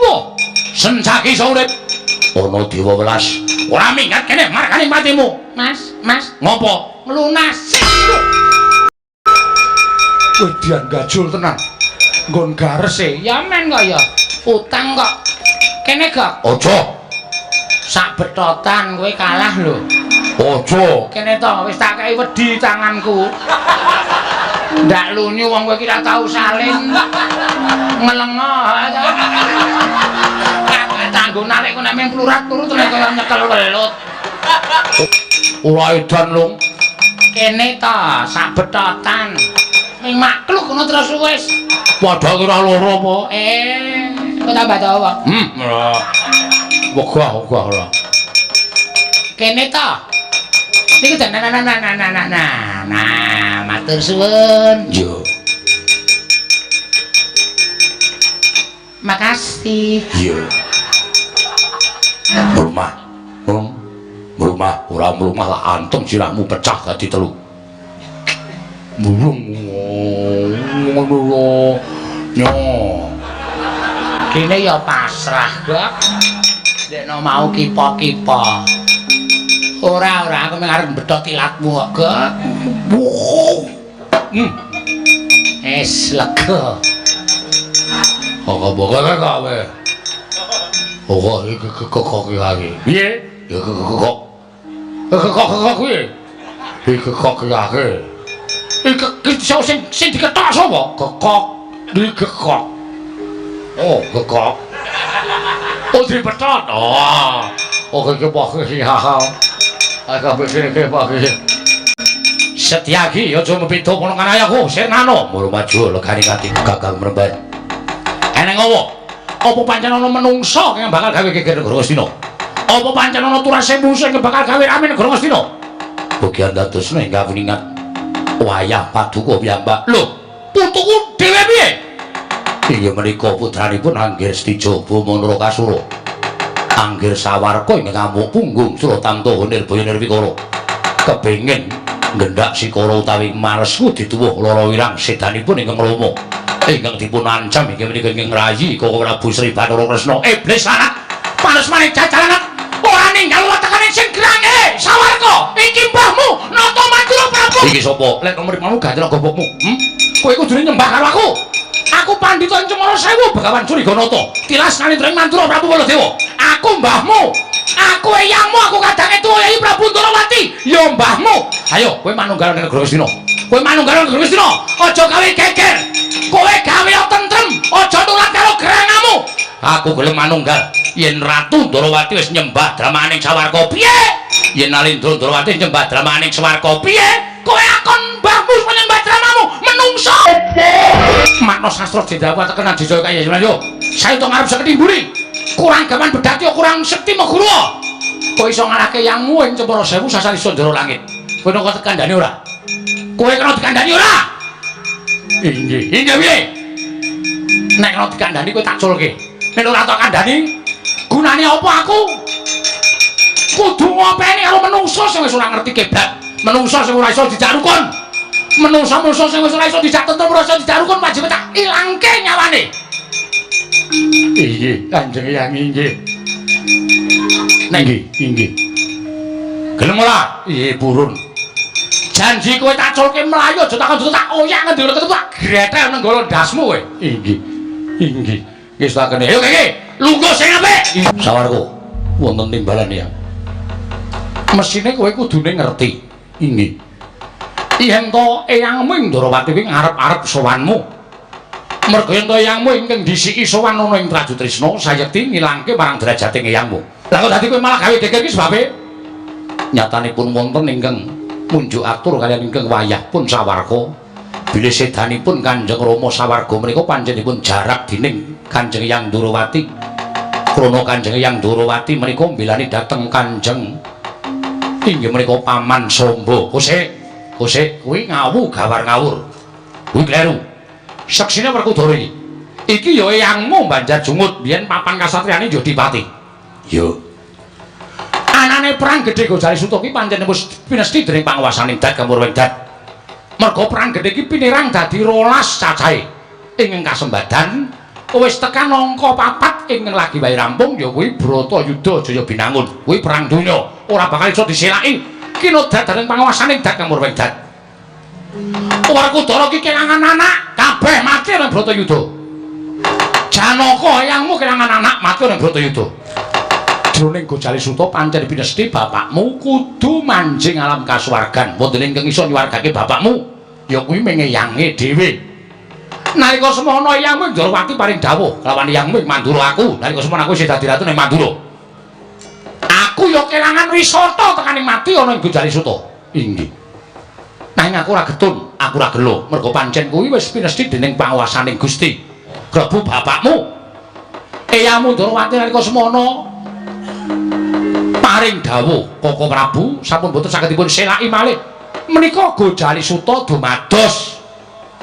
Wah, Sencaki iso urip. Ana dewa welas. Ora minggat kene markane matimu. Mas, Mas. Ngopo? Nglunasi. Wedian gajul tenan. Nggon gares e. Ya men kok ya. Utang kok. Kene, Gok. Aja. Sak betotan kowe kalah lho. Aja. Kene to wis tak kei wedi tanganku. Ndak lunyu wong kowe iki ora tau salin. Melengo. Tanggo narik kok nek mung plurat turu terus kaya nyekel welut. Ora edan, Lung. Kene to sak betotan. Ming makluk ngono terus wis. Padha ora loro apa? Kok tambah dawa. Ora. Wegah, wegah ora. Kene to. Niku nah nah nah nah nah nah nah. Nah, matur suwun. Yo. Makasih. Yo. Mrumah. Mrumah, ora mrumah lah antum sirahmu pecah dadi telu. Mrung ngono lho. Nyo. Kene ya pasrah, Gok. Dekno mau kipa-kipa. Ora, ora, aku mung arep mbethot ilatmu kok, Gok. Es lega. Kok kok kowe. Kok iki kok iki. Piye? Kok. Kok kok kuwi. Iki kok iki. Iki sing diketok sapa? Kekok. Dikekok. Oh, kekok. Oh, dibetot. Oh. Oh, iki kok iki ha. Aku pikir iki kok iki. Setyaki aja mepito kono kan ayahku, Sirnano. Mulu maju legane kati Kakang Mremban. Eneng apa? Apa pancen ana menungsa kang bakal gawe geger negara Ngastina? Apa pancen ana turase mungsuh kang bakal gawe rame negara Ngastina? Bagian dadosna ingkang kuningat wayah paduka piyambak. Lho, putuku dhewe piye? Inggih menika putranipun Anggir Setija Bama Narakasura. Anggir sawarga ingkang ngamuk punggung Suratamta Nirbaya Nirwikara. Kepengin nggendhak sikara utawi maresku dituwuh lara wirang sedanipun ingkang Rama. Ingkang dipun ancam inggih menika ingkang rayi Koko Prabu Sri Bathara Kresna. Iblis lanat, panas maning jajalanat, ora ninggal wetekane sing gerange Sawarka, iki mbahmu Nata Mandura Prabu. Iki sapa? Lek nomor 5 ganti gobokmu. Kowe kudune nyembah karo aku. Aku Pandhita ing Cemara Sewu Begawan Suriganata. Tilas nalindra ing Mandura Prabu Baladewa. Aku mbahmu. Aku eyangmu, aku kadange tuwa Yayi Prabu Ndorowati. Ya mbahmu. Ayo, kowe manunggal ning negara Ngastina. Kowe manunggal ning negara Ngastina. Aja gawe geger. Kowe gawe tentrem, aja nulat karo gerangamu. Aku gelem manunggal yen Ratu Ndorowati wis nyembah dramaning sawarga piye? Yen Nalindra Ndorowati nyembah dramaning swarga piye? Kowe akon mbahmu supaya nyembah dramamu, menungso. Makna sastra jendawa tekenan jejaya kaya yo. Sayuta ngarep seketi mburi. Kurang gaman bedhati kurang sekti meguru. Kowe iso ngalahke yangmu ing Cemara Sewu sasar iso njero langit. Kowe kena dikandhani ora? Kowe kena dikandhani ora? Inggih. Inggih piye? Nek kena dikandhani kowe tak culke. Nek ora tak kandhani, gunane apa aku? Kudu ngopeni karo menungso sing wis ora ngerti kiblat. Menungso sing ora iso dijak rukun. Menungso-menungso sing wis ora iso dijak tentrem, ora iso dijak rukun, wajib tak ilangke nyawane. Inggih, Kanjeng Eyang inggih. Nek inggih, inggih. Gelem ora? Iya, purun. Janji kowe tak culke mlayu aja takon tak oyak ngendi ora ketemu tak gretel nenggala ndasmu kowe. Inggih. Inggih. Wis tak kene. Ayo kene, lungguh sing apik. Sawarga wonten timbalan ya. Mesine kowe kudune ngerti. Inggih. Yen to eyangmu ing Ndorowati kuwi ngarep-arep sowanmu. Merga yen to eyangmu ingkang dhisiki sowan ana ing Traju Trisna sayekti ngilangke marang derajate eyangmu. Lah kok dadi kowe malah gawe geger iki sebabe? Nyatanipun wonten ingkang munjuk atur kaliyan ingkang wayah pun sawarga. Bilih sedanipun Kanjeng Rama sawarga menika panjenenganipun jarak dening Kanjeng Eyang Ndorowati. Krana Kanjeng Eyang Ndorowati menika mbelani dhateng Kanjeng inggih menika Paman Samba. Kosek, kosek kuwi ngawu gawar ngawur. Kuwi kleru. Seksine Werkudara iki. Iki ya eyangmu Banjar Jungut biyen papan kasatriyane ya Dipati. Ya. Anane perang gedhe Gojali Suta ki pancen wis pinesti dening panguwasaning Dat Kamurwing Dat. Merga perang gedhe iki pinirang dadi 12 cacahe. Ing kasembadan wis tekan angka 4 ingkang lagi wae rampung ya kuwi Bratayuda Jaya Binangun. Kuwi perang donya ora bakal iso diselaki. Kinodhat dening panguwasaning Dat Kamurwing Dat. Werkudara ki kelangan anak kabeh mati nang Bratayuda. Janaka eyangmu kelangan anak mati nang Bratayuda. Jroning Gojali Suta pancen pinesti bapakmu kudu manjing alam kasuwargan. Wonten ingkang iso nyuwargake bapakmu ya kuwi mung eyange dhewe. Nalika semono eyangmu Ndorowati paring dawuh kelawan eyangmu ing Mandura aku. Nalika semono aku isih dadi ratu ning Mandura. Aku ya kelangan wisata tekaning mati ana ing Gojali Suta. Inggih. Nanging aku ora getun, aku ora gelo, merga pancen kuwi wis pinesti dening panguwasaning Gusti. Grebu bapakmu. Eyangmu Ndorowati nalika semono paring dawuh Koko Prabu sampun boten saged dipun selaki malih. Menika Gojali Suta dumados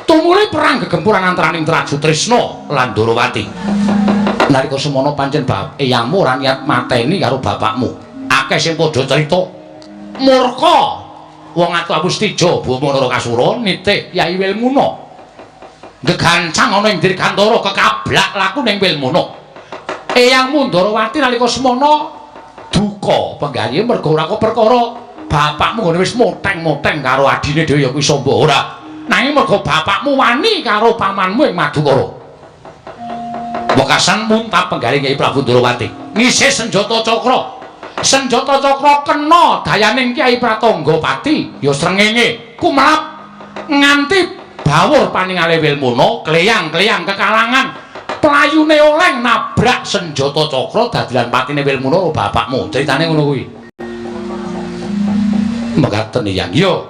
tumuli perang gegempuran antaraning Traju Trisna lan Ndorowati. Nalika semono pancen eyangmu ora niat mateni karo bapakmu. Akeh sing padha crita murka wong atu Awustija Bama Narakasura nitih Yai Wilmuna. Gegancang ana ing Dirgantara kekablak laku ning Wilmuna. Eyangmu Ndorowati nalika semono duka penggawe merga ora kok perkara bapakmu ngene wis moteng-moteng karo adine dhewe ya kuwi Samba ora. Nanging merga bapakmu wani karo pamanmu ing Madukara. Wekasan muntap penggawe Kyai Prabu Ndorowati. Ngisih senjata cakra. Senjata cakra kena dayaning Kyai Pratangga Pati ya srengenge kumelap nganti bawur paningale Wilmuna kleyang-kleyang kekalangan playune oleng nabrak senjata cakra dadilan patine Wilmuna bapakmu. Critane ngono kuwi. Mekaten Eyang. Yo.